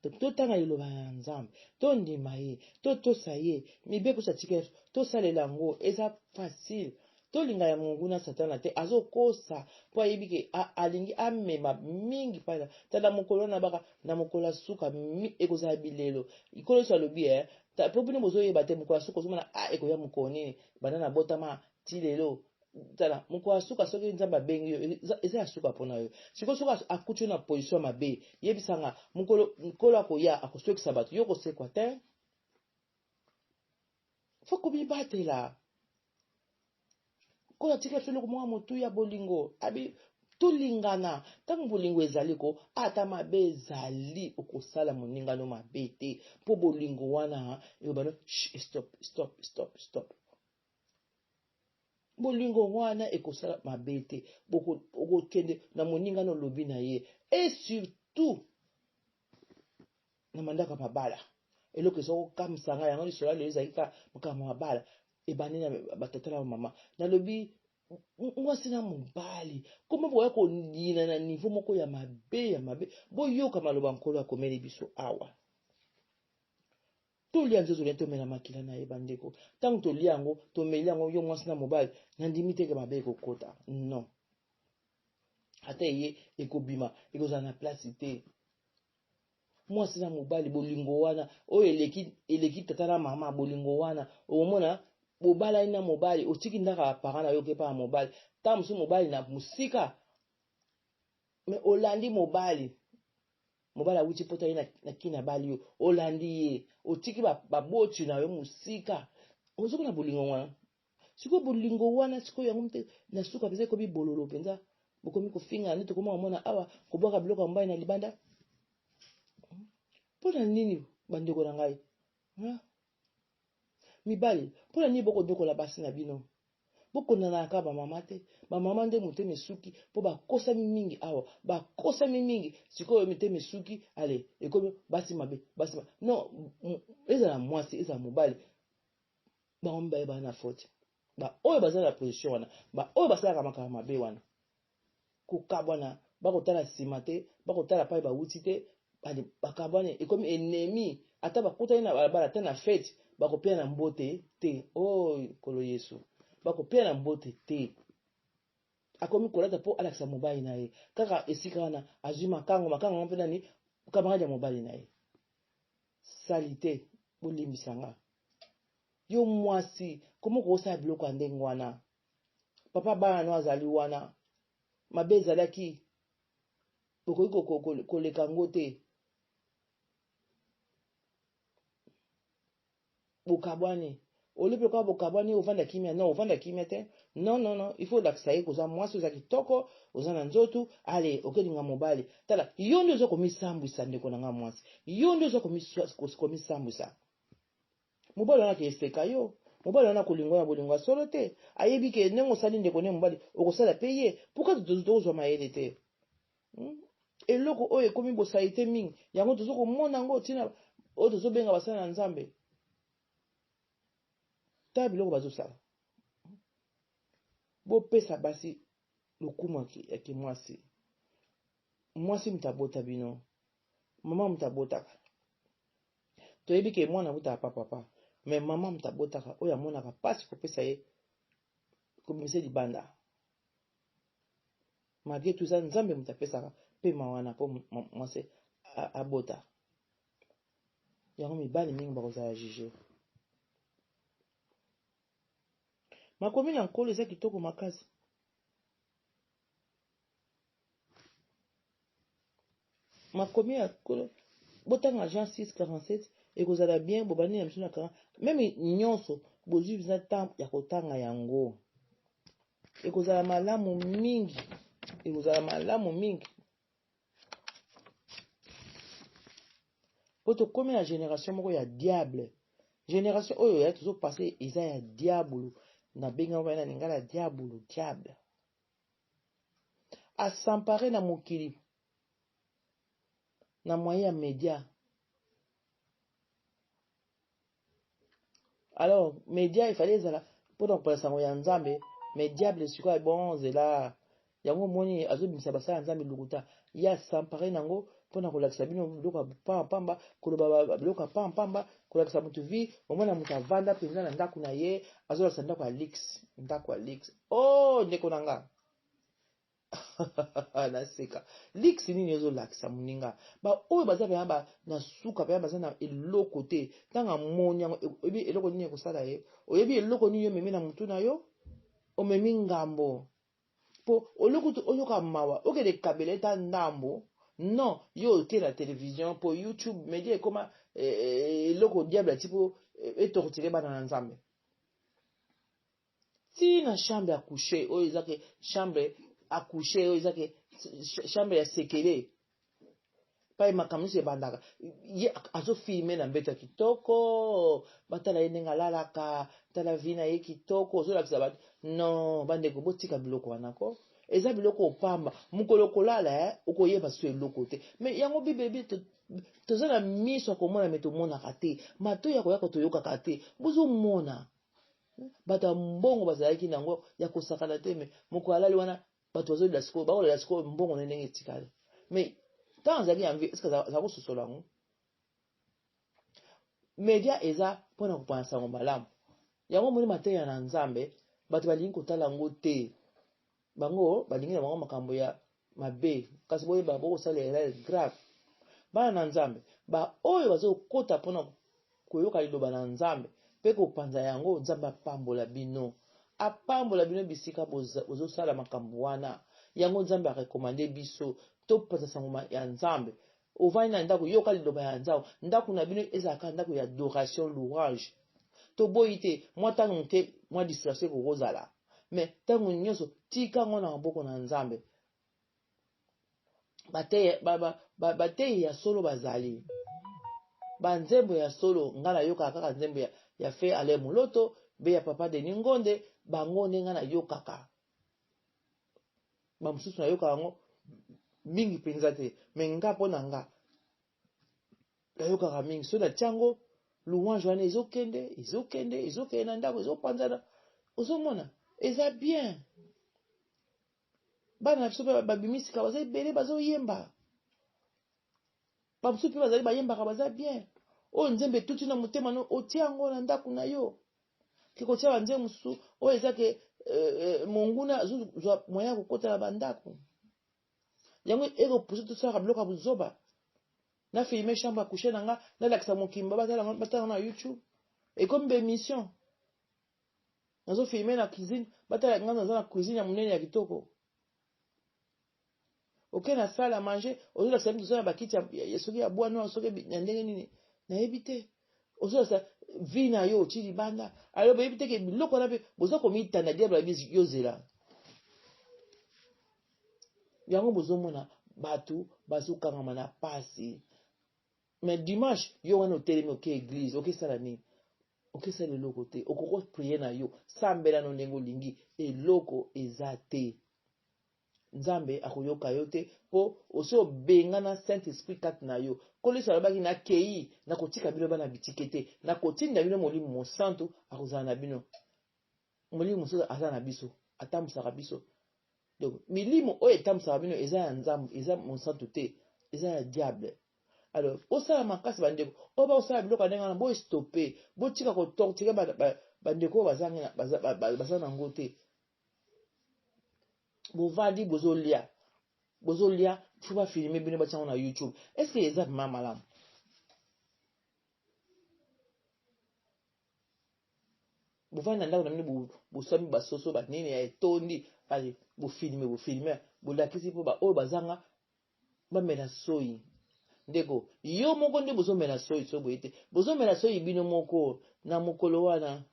Donc totanga liloba ya Nzambe, tondima ye, totosa ye, mibeko nyonso atikela biso, tosalela yango, eza facile. Tolinga ya monguna Satana te, azokosa mpo ayebi ke alingi amema mingi pai tala mokolo wana baka na mokolo ya suka ekozala bilelo. Nkolo Yesu alobi eh, mpo bino bozoyeba te mokolo ya suka ozomona ah ekoya mokolo nini, banda nabotama ti lelo tala mokolo ya suka soki nzambe abengi yo eza ya suka mpona yo sikoyo soki akuti yo na position ya mabe yebisa nga mokolo nkolo akoya akoswekisa bato yo kosekwa te fo komibatela nkolo atika biso eloko moko ya motuya bolingo abi tolingana ntango bolingo ezali ko ata mabe ezali okosala moningano mabe te mpo bolingo wana ekobana stop stop stop stop Bolingo wana ekosala mabe te. Okokende na moninga na olobi na ye. Et surtout na mandaka mabala. Eloko eza kokamwisa ngai yango lisolo lelo ezalaki kaka makambo ya mabala ebandi na batata na bamama. Nalobi mwasi na mobali koma boya kolina na niveau moko ya mabe ya mabe. Boyoka maloba Nkolo akomeli biso awa. Tolia nzoto na ye, tomela makila na ye, bandeko. Ntango tolia yango, tomeli yango, yo mwasi na mobali, nandimi te ke mabe ekokota. Non. Ata eye, ekobima, ekozala na place te. Mwasi na mobali, bolingo wana, oyo eleki, eleki tata na mama, bolingo wana, okomona, bobalani na mobali, otiki ndaka ya parent na yo oke epai ya mobali. Ntango mosusu mobali na mosika, mais olandi mobali. Mobali awuti poto aye na kin abali yo olandi ye otiki baboti na yo mosika ozomona bolingo wana sikoyo bolingo wana sikoyo yango te na suka mpenza ekomi bololo mpenza bokomi kofingana nde tokoma komona awa kobwaka biloko ya mobali na libanda mpo na nini bandeko na ngai Mibali, mpo na nini bokonyokola basi na bino? Bokondanaka kaka bamama te. Bamama nde motema esuki mpo bakosami mingi awa. Bakosami mingi. Sikoyo mitema esuki, ale ekomi basi mabe, basi mabe. Non, ezala mwasi, ezala mobali. Bango mibale baa na faute. Baoyo baza na position wana, baoyo basalaka makambo mabe wana, kokabwana bakotala nsima te, bakotala pai bawuti te, bakabwani ekomi ennemi. Ata bakutani na balabala, ata na fete, bakopia na mbote te. Oh Nkolo Yesu, bakopia na mbote te. Akomi kolata mpo alakisa mobali na ye kaka esika wana azwi makango, makango yango mpe nani? Camarade ya mobali na ye. Salite, bolimbisa nga. Yo mwasi, koma okosala biloko ya ndenge wana? Papa bana no azali wana, mabe ezalaki, okoki koleka yango te. Bokabwani, olie mpe kaka bokabwani, ovanda kimia? Non, ovanda kimia te. Non, non, non, il faut olakisa ye koza mwasi, oza kitoko, oza na nzoto, ale okelinga mobali. Tala, yo nde oza komisambwisa, ndeko na nga mwasi, yo nde oza komisambwisa. Mobali wana akeseka yo, mobali wana akolinga na bolingo ya solo te. Ayebi ke ndenge osali ndeko ne mobali, okosala pe ye. Pourquoi tokozwa mayele te? Eloko oyo ekomi bosali te mingi, yango tozo komona yango ntina oyo tozobenga basali na Nzambe. Tala biloko bazosala. Bopesa basi lokumu ya kimwasi. Mwasi moto abota bino, mama moto abotaka. Toyebi ke mwana abotaka pa papa, mais mama moto abotaka oyo amonaka mpasi kopesa ye, kobimisa libanda. Malgré tout ça, Nzambe moto apesaka pema wana mpo mwasi abota. Yango mibali mingi bakozala juge. Makomi na Nkolo eza kitoko makasi. Makomi ya Nkolo, botanga Jean 6:47 ekozala bien. Bobandi na biso na 40 meme nyonso, bozwi mpenza temps ya kotanga yango, ekozala malamu mingi, ekozala malamu mingi. Po tokomi na génération moko ya diable. Génération oyo ya tozopase eza ya diabolo. Nabenga wana lingala ya diabolo, diable asampare na mokili na moyen ya media. Alors media efali ezala mpona kopesa sango ya Nzambe, mais diable sikoyo bon nzela yango omoni azobimisa basala ya Nzambe lokuta. Ye asampare nango mpona kolakisa bino biloko ya pamba, koloba biloko ya pamba, kolakisa motu vie. Omona moto avanda mpenza na ndako na ye, azolakisa ndako ya luxe, ndako ya luxe. Oh ndeko na nga, naseka. Luxe nini ozolakisa moninga? Baoyo baza mpenza na suka mpenza, baza na eloko te. Ntango amoni yango, oyebi eloko nini ekosala ye? Oyebi eloko nini omemi na motu na yo? Omemi ngambo. Po oloko oyoka mawa, okende kabela eta ndambo. Non, yo oke na télévision po YouTube media ekoma eloko diable ati po etortire bana na Nzambe. Ti na chambre à coucher oyo eza ke chambre à coucher, oyo eza ke chambre ya sekele pai makambo nyonso ebandaka, ye azofilme na mbeto ya kitoko, batala ye ndenge alalaka, tala vie na ye kitoko, ozolakisa bato. Non bandeko, botika biloko wana ko, eza biloko opamba. Mokolo kolala okoyeba so eloko te. Mais yango Bible ebi toza na miso ya komona me tomonaka te, matoi ya koyaka toyokaka te. Bozomona bato ya mbongo bazalaki nango ya kosakana te, me mokolo alali wana bato bazolela sikoyo, bakolela sikoyo mbongo na ndenge etikali. Mais ntango azalaki ya mvi, eske aza kososola yango? Media eza mpona kopanza sango malamu. Yango omoni mateya na Nzambe, bato balingi kotala yango te. Bango balingi na bango makambo ya mabe. Kasi boyeba, bokosala erreur grave. Bana na Nzambe, baoyo bazokota mpona koyoka liloba na Nzambe mpe kopanza yango, Nzambe apambola bino, apambola bino bisika bozosala makambo wana. Yango Nzambe arekomande biso topanza sango ya Nzambe. Ovandi na ndako, yoka liloba ya Nzambe. Ndako na bino ezalaka ndako ya adoration, louange. Toboyi te mwa ntango moke mwa distraction ekokozala, mais ntango nyonso tika yango na maboko na Nzambe. Bateyi ya solo bazali, banzembo ya solo. Ngai nayokaka kaka nzembo ya fe Ale Moloto be ya papa Denis Ngonde. Bango nde ngai nayokaka. Bamosusu nayokaka yango mingi mpenza te, me nga mpo na nga nayokaka mingi. So natia yango Louange wana ezokende, ezokende, ezokende na ndako, ezopanzana. Ozomona, eza bien. Bana na biso mpe babimi sika baza ebele bazoyemba. Bamosusu mpe bazali bayembaka baza bien. Oyo nzembo etuti na motema no otia yango na ndako na yo. Ke kotia banzembo mosusu oyo eza ke euh, euh, monguna azozwa moyen ya kokota na bandako. Yango ekopuse tosalaka biloko ya buzoba. Na filme chambre à coucher na nga nalakisa mokimba batala batala na YouTube. Ekomi ba émission. Nazo filme na cuisine, batala nga naza na cuisine ya munene ya kitoko. Oke na salle à manger, ozolakisa biso na bakiti ya soki ya bois noir soki ya ndenge nini nayebi te. Ozolakisa vie na yo oti libanda, alors boyebi te ke biloko wana mpe boza komitanda diable abi yo zela. Yango bozomona bato bazokangama na pasi. Mais dimanche yo wana otelemi oke eglise okesala nini? Okesala eloko te, okoko prier na yo, sambela no ndenge olingi, eloko eza te. Nzambe akoyoka yo te po osi obengana Saint Esprit kati na yo. Nkolo Yesu alobaki nakeyi, nakotika bino bana bitike te, nakotinda bino Molimo Mosantu akozala na bino. Molimo Mosantu aza na biso, atambusaka biso. Donc milimo oyo etambusaka bino eza ya Nzambe, eza Mosantu te, eza ya diable. Alors bosala makasi bandeko oyo bakosala biloko ya ndenge wana, bo stopper, botika ko torturer bandeko oyo baza na yango te. Bovandi bozolia, bozolia, faut ba filmer bino batia yango na YouTube. Est-ce que eza vraiment malamu? Bovandi na ndako na bino boswami basoso banini ya etondi, allez bofilme, bofilme, bolakisi mpo ba oyo bazanga bamela soyi. Ndeko, yo moko nde bozomela soyi so boye te. Bozomela soyi bino moko na mokolo wana.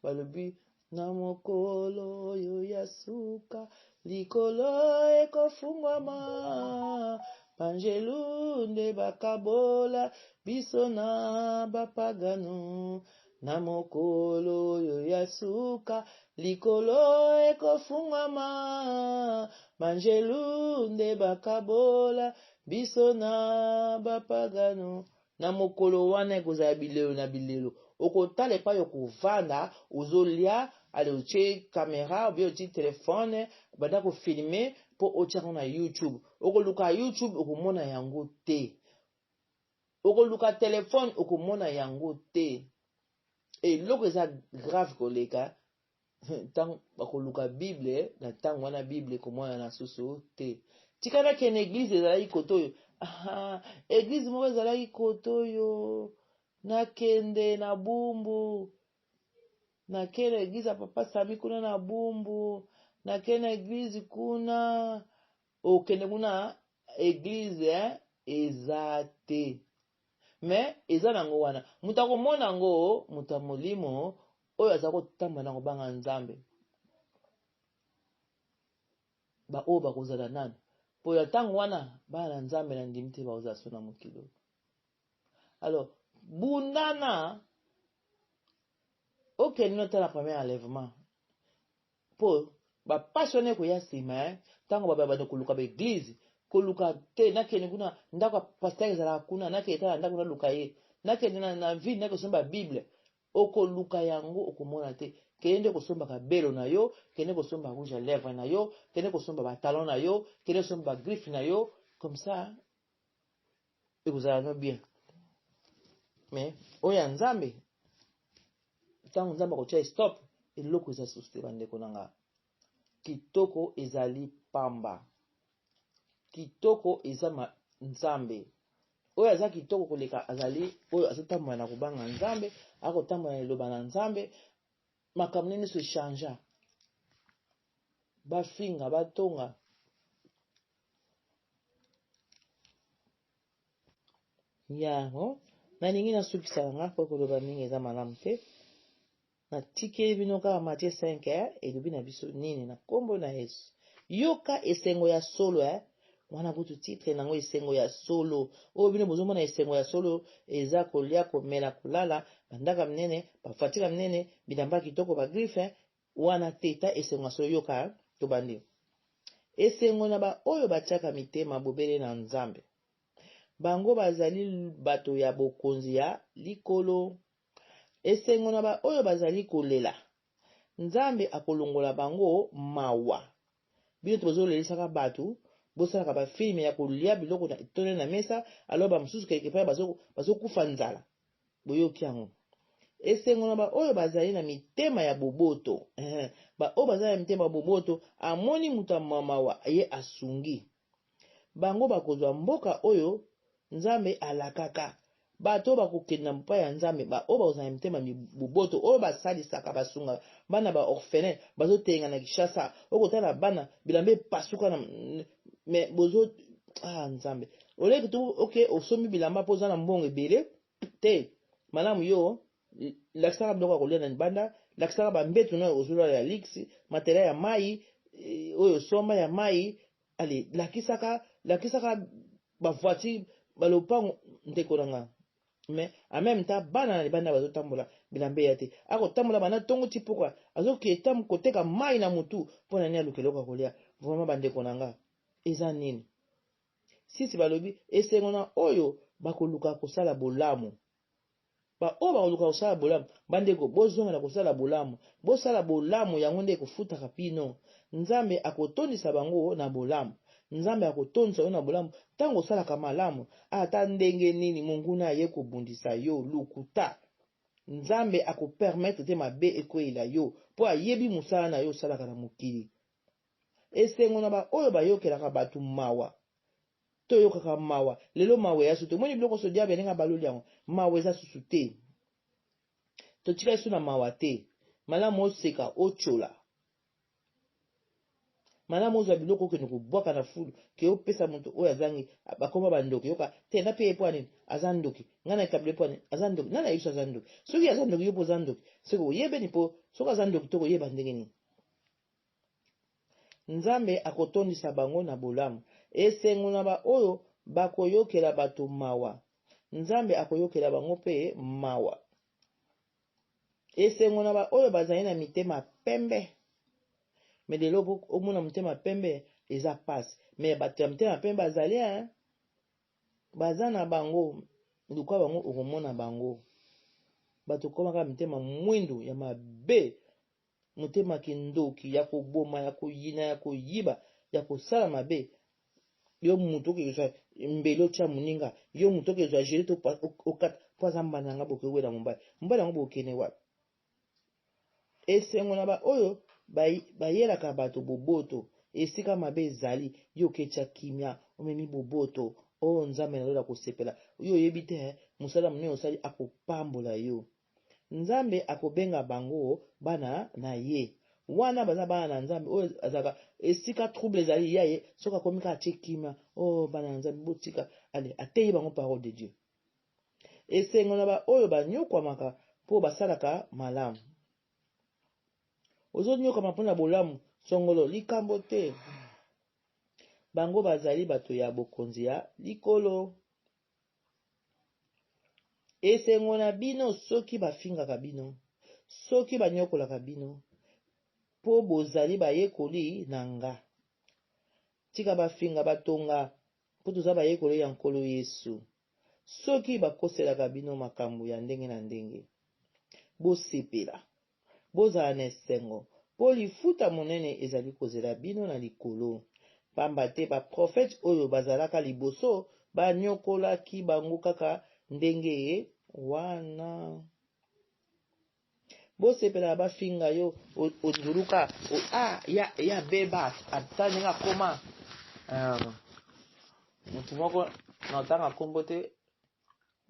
Balobi na mokolo oyo ya suka likolo ekofungwama banjelu nde bakabola biso na bapagano na mokolo oyo ya suka likolo ekofungwama banjelu nde bakabola biso na bapagano Na mokolo wana ekozala bilelo na bilelo. Okotala epai okovanda, ozolia, ale otie camera ou bien otie telephone, banda ko filmer po otia yango na YouTube. Okoluka YouTube okomona yango te. Okoluka telephone okomona yango te. Eloko eza grave koleka ntango bakoluka Bible na ntango wana Bible ekomonana susu te. Tika nakende eglise ezalaki kote oyo. Aha, eglise moko ezalaki kote oyo. Nakende na Bumbu. Nakende eglise ya Papa Sami kuna na Bumbu. Nakende na eglise kuna. Okende kuna eglise eh, eza te. Mais eza nango wana. Moto akomona yango, moto ya molimo oyo aza kotambola na kobanga Nzambe. Ba oyo bakozala nanu. Po na ntango wana bana na Nzambe na ndimi te bakozala so na mokili oyo. Alors bundana okende notala premier enlèvement Po ba pasi wana ekoya sima hein tango ba banda koluka ba eglise koluka te nakende kuna ndako ya pasteur ezalaka kuna nakende tala ndako naluka ye nakende na, na ville nake kosomba bible okoluka yango okomona te kende nde kosomba kabelo na yo kende kosomba rouge à lèvre na yo kende kosomba ba talon na yo kende kosomba ba griffe na yo comme ça ekozala no bien mais oyo ya nzambe ntango nzambe akotia stop eloko eza susu te bandeko na nga kitoko ezali pamba kitoko eza ma nzambe oyo aza kitoko koleka azali oyo azotambola na kobanga nzambe akotambola na liloba na nzambe makambo nini nyonso echangea bafinga batonga Yango nalingi nasukisa na nga mpo koloba mingi eza malamu te. Natikeli bino kaka Matthieu 5 eh, elobi na biso nini na nkombo na Yesu. Yoka esengo ya solo eh. Wana kutu titre nango esengo ya solo. Oyo bino bozomona esengo ya solo eza kolia, komela, kolala, bandaka minene, bafatira minene, bilamba kitoko, ba griffe eh. Wana te ta esengo ya solo yoka eh. Tobandi. Esengo na baoyo batiaka mitema bobele na Nzambe. Bango bazali bato ya bokonzi ya likolo. Esengo na baoyo bazali kolela. Nzambe akolongola bango mawa. Bino to bozolelisaka bato, bosalaka ba filme ya kolia biloko na etondi na mesa, alors ba mosusu quelque part bazokufa nzala. Boyoki yango? Esengo na baoyo bazali na mitema ya boboto. Baoyo bazali na mitema ya boboto, amoni moto ya mawa, ye asungi. Bango bakozwa mboka oyo Nzambe alakaka. Bato oyo bakokende na mpa ya Nzambe, baoyo bakozala na mitema boboto, oyo basalisaka, basungaka bana ba orphelin bazotenga na Kinshasa, okotala bana bilamba epasuka na mais bozo ah Nzambe. Oleki to okay osombi bilamba mpo oza na mbongo ebele te, malamu yo lakisaka biloko ya kolia na libanda, lakisaka bambetu nayo ozolala ya luxe, matela ya mai eh, oyo osomba ya mai ale lakisaka lakisaka ba voiture ba lopango ndeko na nga mais en même temps bana na libanda bazotambola bilamba eya te akotambola banda ntongo ti pokwa azoketa koteka mai na motu mpo na nini aluka eloko ya kolia vraiment bandeko na nga eza nini sisi balobi esengo na oyo bakoluka kosala bolamu Baoyo bakoluka kosala bolamu, bandeko, bozongela kosala bolamu. Bosala bolamu, yango nde ekofutaka bino. Nzambe akotondisa bango na bolamu. Nzambe akotondisa yo na bolamu ntango osalaka malamu. Ata ndenge nini monguna aye kobundisa yo, lokuta. Nzambe akopermettre te mabe ekweyela yo, mpo ayebi mosala na yo osalaka na mokili. Esengo na baoyo bayokelaka bato mawa. Toyokaka mawa. Lelo mawa eya susu te. Omoni biloko nyonso diable ndenge abaloli yango. Mawa eza susu te. Totikali susu na mawa te. Malamu oseka, otyola. Malamu ozwa biloko okende kobwaka na fulu ke opesa moto oyo azangi bakoma bandoki yoka te na pe mpo nini aza ndoki ngai na ekabile mpo nini aza ndoki nani ayebi so aza ndoki soki aza ndoki yo mpo oza ndoki soki oyebeni mpo soki aza ndoki to koyeba ndenge nini Nzambe akotondisa bango na bolamu. Esengo na baoyo bakoyokela bato mawa. Nzambe akoyokela bango mpe mawa. Esengo na baoyo bazali na mitema pembe. Me lelo omona motema pembe eza pasi. Me bato ya motema pembe bazali hein? Baza na bango, luka bango okomona bango. Bato komaka mitema mwindu ya mabe. Motema kindoki ya koboma ya koyina ya koyiba ya kosala mabe yo mutu oke kozwa mbeli otya moninga yo mutu oke kozwa gelete okata mpo aza mbanda na nga bokewela mobali mobali yango bokende wapi esengo na baoyo bayelaka bato boboto esika mabe ezali yo oketya kimia omemi boboto o oh, nzambe na lola kosepela yo oyebi te eh, mosala monene osali akopambola yo Nzambe akobenga bango bana na ye. Wana baza bana na Nzambe oyo azalaka esika trouble ezali ya ye soki akomi kaka atie kimia oh bana na Nzambe botika ale ateyi bango parole de Dieu. Esengo na ba oyo banyokwamaka mpo basalaka malamu. Ozonyokwama mpo na bolamu songolo likambo te. Bango bazali bato ya bokonzi ya likolo. Esengo na bino soki bafingaka bino, soki banyokolaka bino, mpo bozali bayekoli na nga. Tika bafinga, batonga, mpo toza bayekoli ya Nkolo Yesu. Soki bakoselaka bino makambo ya ndenge na ndenge, bosepela. Bozala na esengo, mpo lifuta monene ezali kozela bino na likolo, pamba te baprofete oyo bazalaka liboso banyokolaki bango kaka ndenge wana. Bosepela bafinga yo onzuluka ah ya ya beba ata ndenge akoma ah, moto moko na otanga nkombo te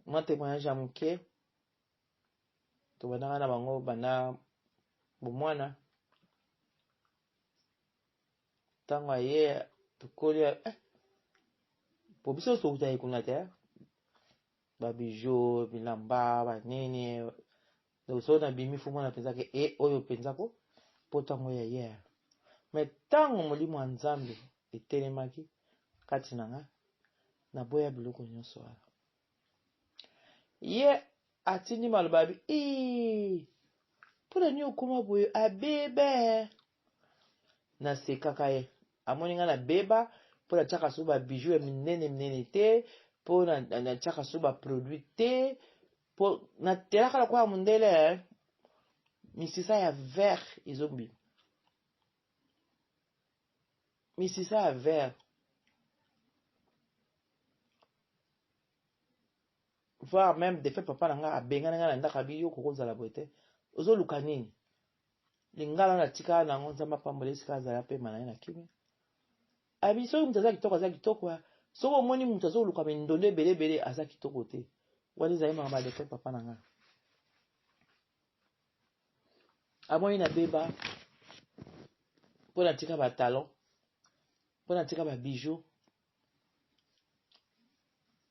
mwa témoignage ya moke tobandaka na bango banda bomwana ntango aye tokoli eh, po biso nyonso tokutaki kuna te eh. babijou bilamba banini donc soki nabimi fo mwana mpenza ke e oyo mpenza ko mpo ntango ya ye me ntango molimo ya nzambe etelemaki kati na nga naboya biloko nyonso wana Ye atindi maloba abi ii mpo na nini okoma boye abebe nasekaka ye amoni ngai nabeba mpo natiaka so babiju ya minene minene te mpo mpo natiaka so baproduit te mpo natelaka lokola mondele eh. Misisa ya vert ezobima, misisa ya vert, voire même de fait papa na ngai abengani ngai na ndako, abi yo kokozala boye te, ozoluka nini? Lingala natikala na yango. Nzambe apambola esika azala, apema na ye na kimia. Abi soki moto aza kitoko, aza kitoko. Soki omoni moto azoluka mindondo ebele ebele, aza kitoko te. Wana ezali makambo ya defe papa na ngai amoni nabeba mpo natika batalon, mpo natika babijou,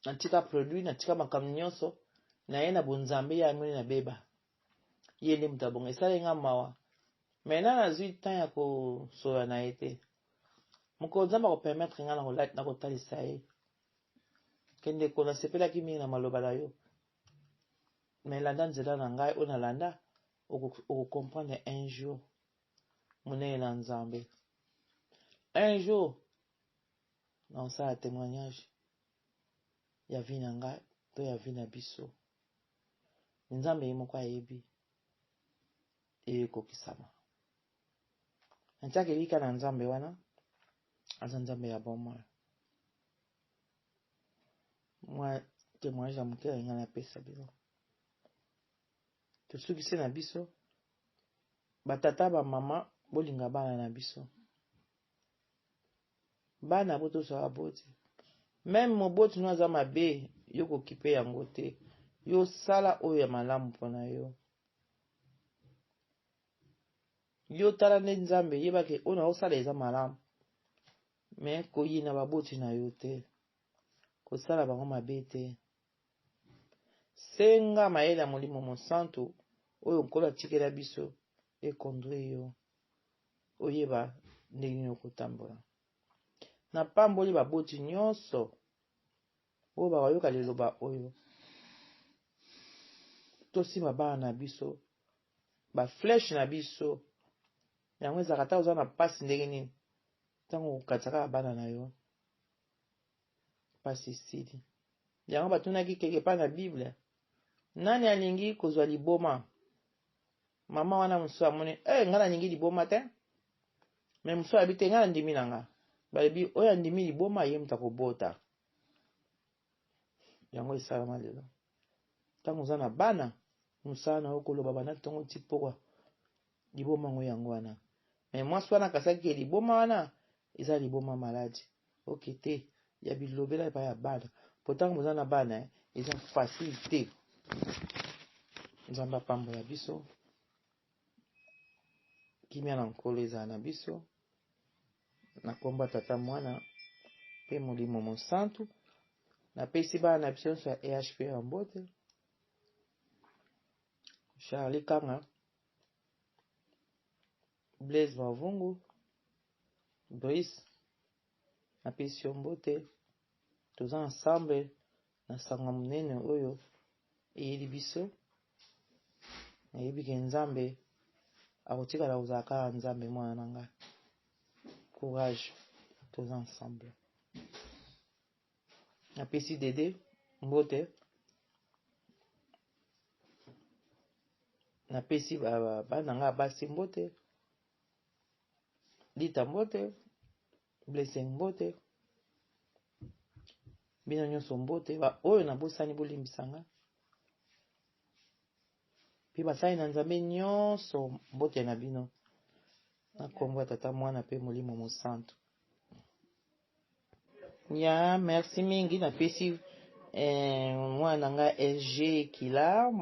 natika produit, natika makambo nyonso na ye na bonzambe. Ye amoni nabeba, ye nde moto abonga. Esali nga mawa. Maintenant nazwi temps ya kosola na ye te. Mokolo Nzambe akopermettre nga na kotalisa ye ke ndeko, nasepelaki mingi na maloba na yo, mais landa nzela na ngai oyo nalanda, okocomprendre un jour monene na Nzambe. Un jour naosala témoignage ya vie na ngai to ya vie na biso. Nzambe ye moko ayebi ekokisama. Natiaka elika na Nzambe wana, aza Nzambe ya bomoi. Mwa témoignage ya moke na ngai napesa bino. Tosukisi na biso. Batata, bamama, bolinga bana na biso. Bana botosaka baboti. Même moboti no aza mabe, yo kokipe yango te. Yo sala oyo ya malamu mpona yo. Yo tala nde Nzambe, yebake oyo naosala eza malamu. Mais koyina baboti na yo te, kosala bango mabe te. Senga mayele ya Molimo Mosantu oyo Nkolo atikela biso econduire yo, oyeba ndenge nini okotambola. Napamboli baboti nyonso oyo bakoyoka liloba oyo. Tosimba bana na biso, baflèche na biso. Yango ezalaka ata oza na mpasi ndenge nini, ntango okokatisa kaka bana na yo, mpasi esili. Yango batunaki quelque part na Bible: nani alingi kozwa liboma? Mama wana mosusu amoni e, ngai nalingi liboma te. Mais mosusu alobi te, ngai nandimi na nga. Balobi oyo andimi liboma, ye moto akobota. Yango esalama lelo. Ntango oza na bana, mosala na yo koloba banda ntongo ti pokwa, liboma yango yango wana. Mais mwasi wana akasaki ke liboma wana eza liboma maladi oke te ya bilobela epai ya bana. Po ntango boza na bana, eza facile te. Nzambe apambola biso. Kimia na Nkolo ezala na biso na nkombo ya Tata, Mwana mpe Molimo Mosantu. Napesi bana na biso nyonso ya EHP ya mbote. Charlie Kanga, Blaise Mavungu, Brice, napesi yo mbote. Toza ensemble na sango monene oyo eyeli biso. Nayebi ke Nzambe akotikala kozala kaka Nzambe. Mwana na ngai, courage, toza ensemble. Napesi Dede mbote, napesi bana ngai basi mbote, Lita mbote, Blessing mbote, bino nyonso mbote. Oyo nabosani, bolimbisanga. Mpe basali na Nzambe nyonso, mbote na bino na nkombo ya Tata, Mwana mpe Molimo Mosantu. Ya merci mingi. Napesi mwana na ngai SG Kila,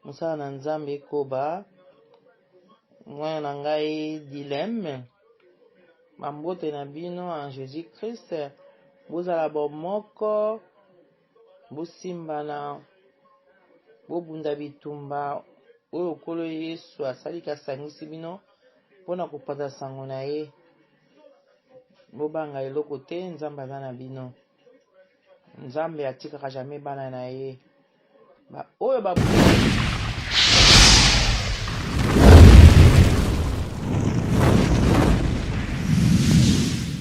mosala na Nzambe ekoba. Mwana na ngai Dileme, bambote na bino en Jésus Christ. Bozala bomoko, bosimbana, bobunda bitumba oyo Nkolo Yesu asaliki, asangisi bino mpona kopanza sango na ye. Bobanga eloko te, Nzambe aza na bino. Nzambe atikaka jamais bana na ye. Oyo ba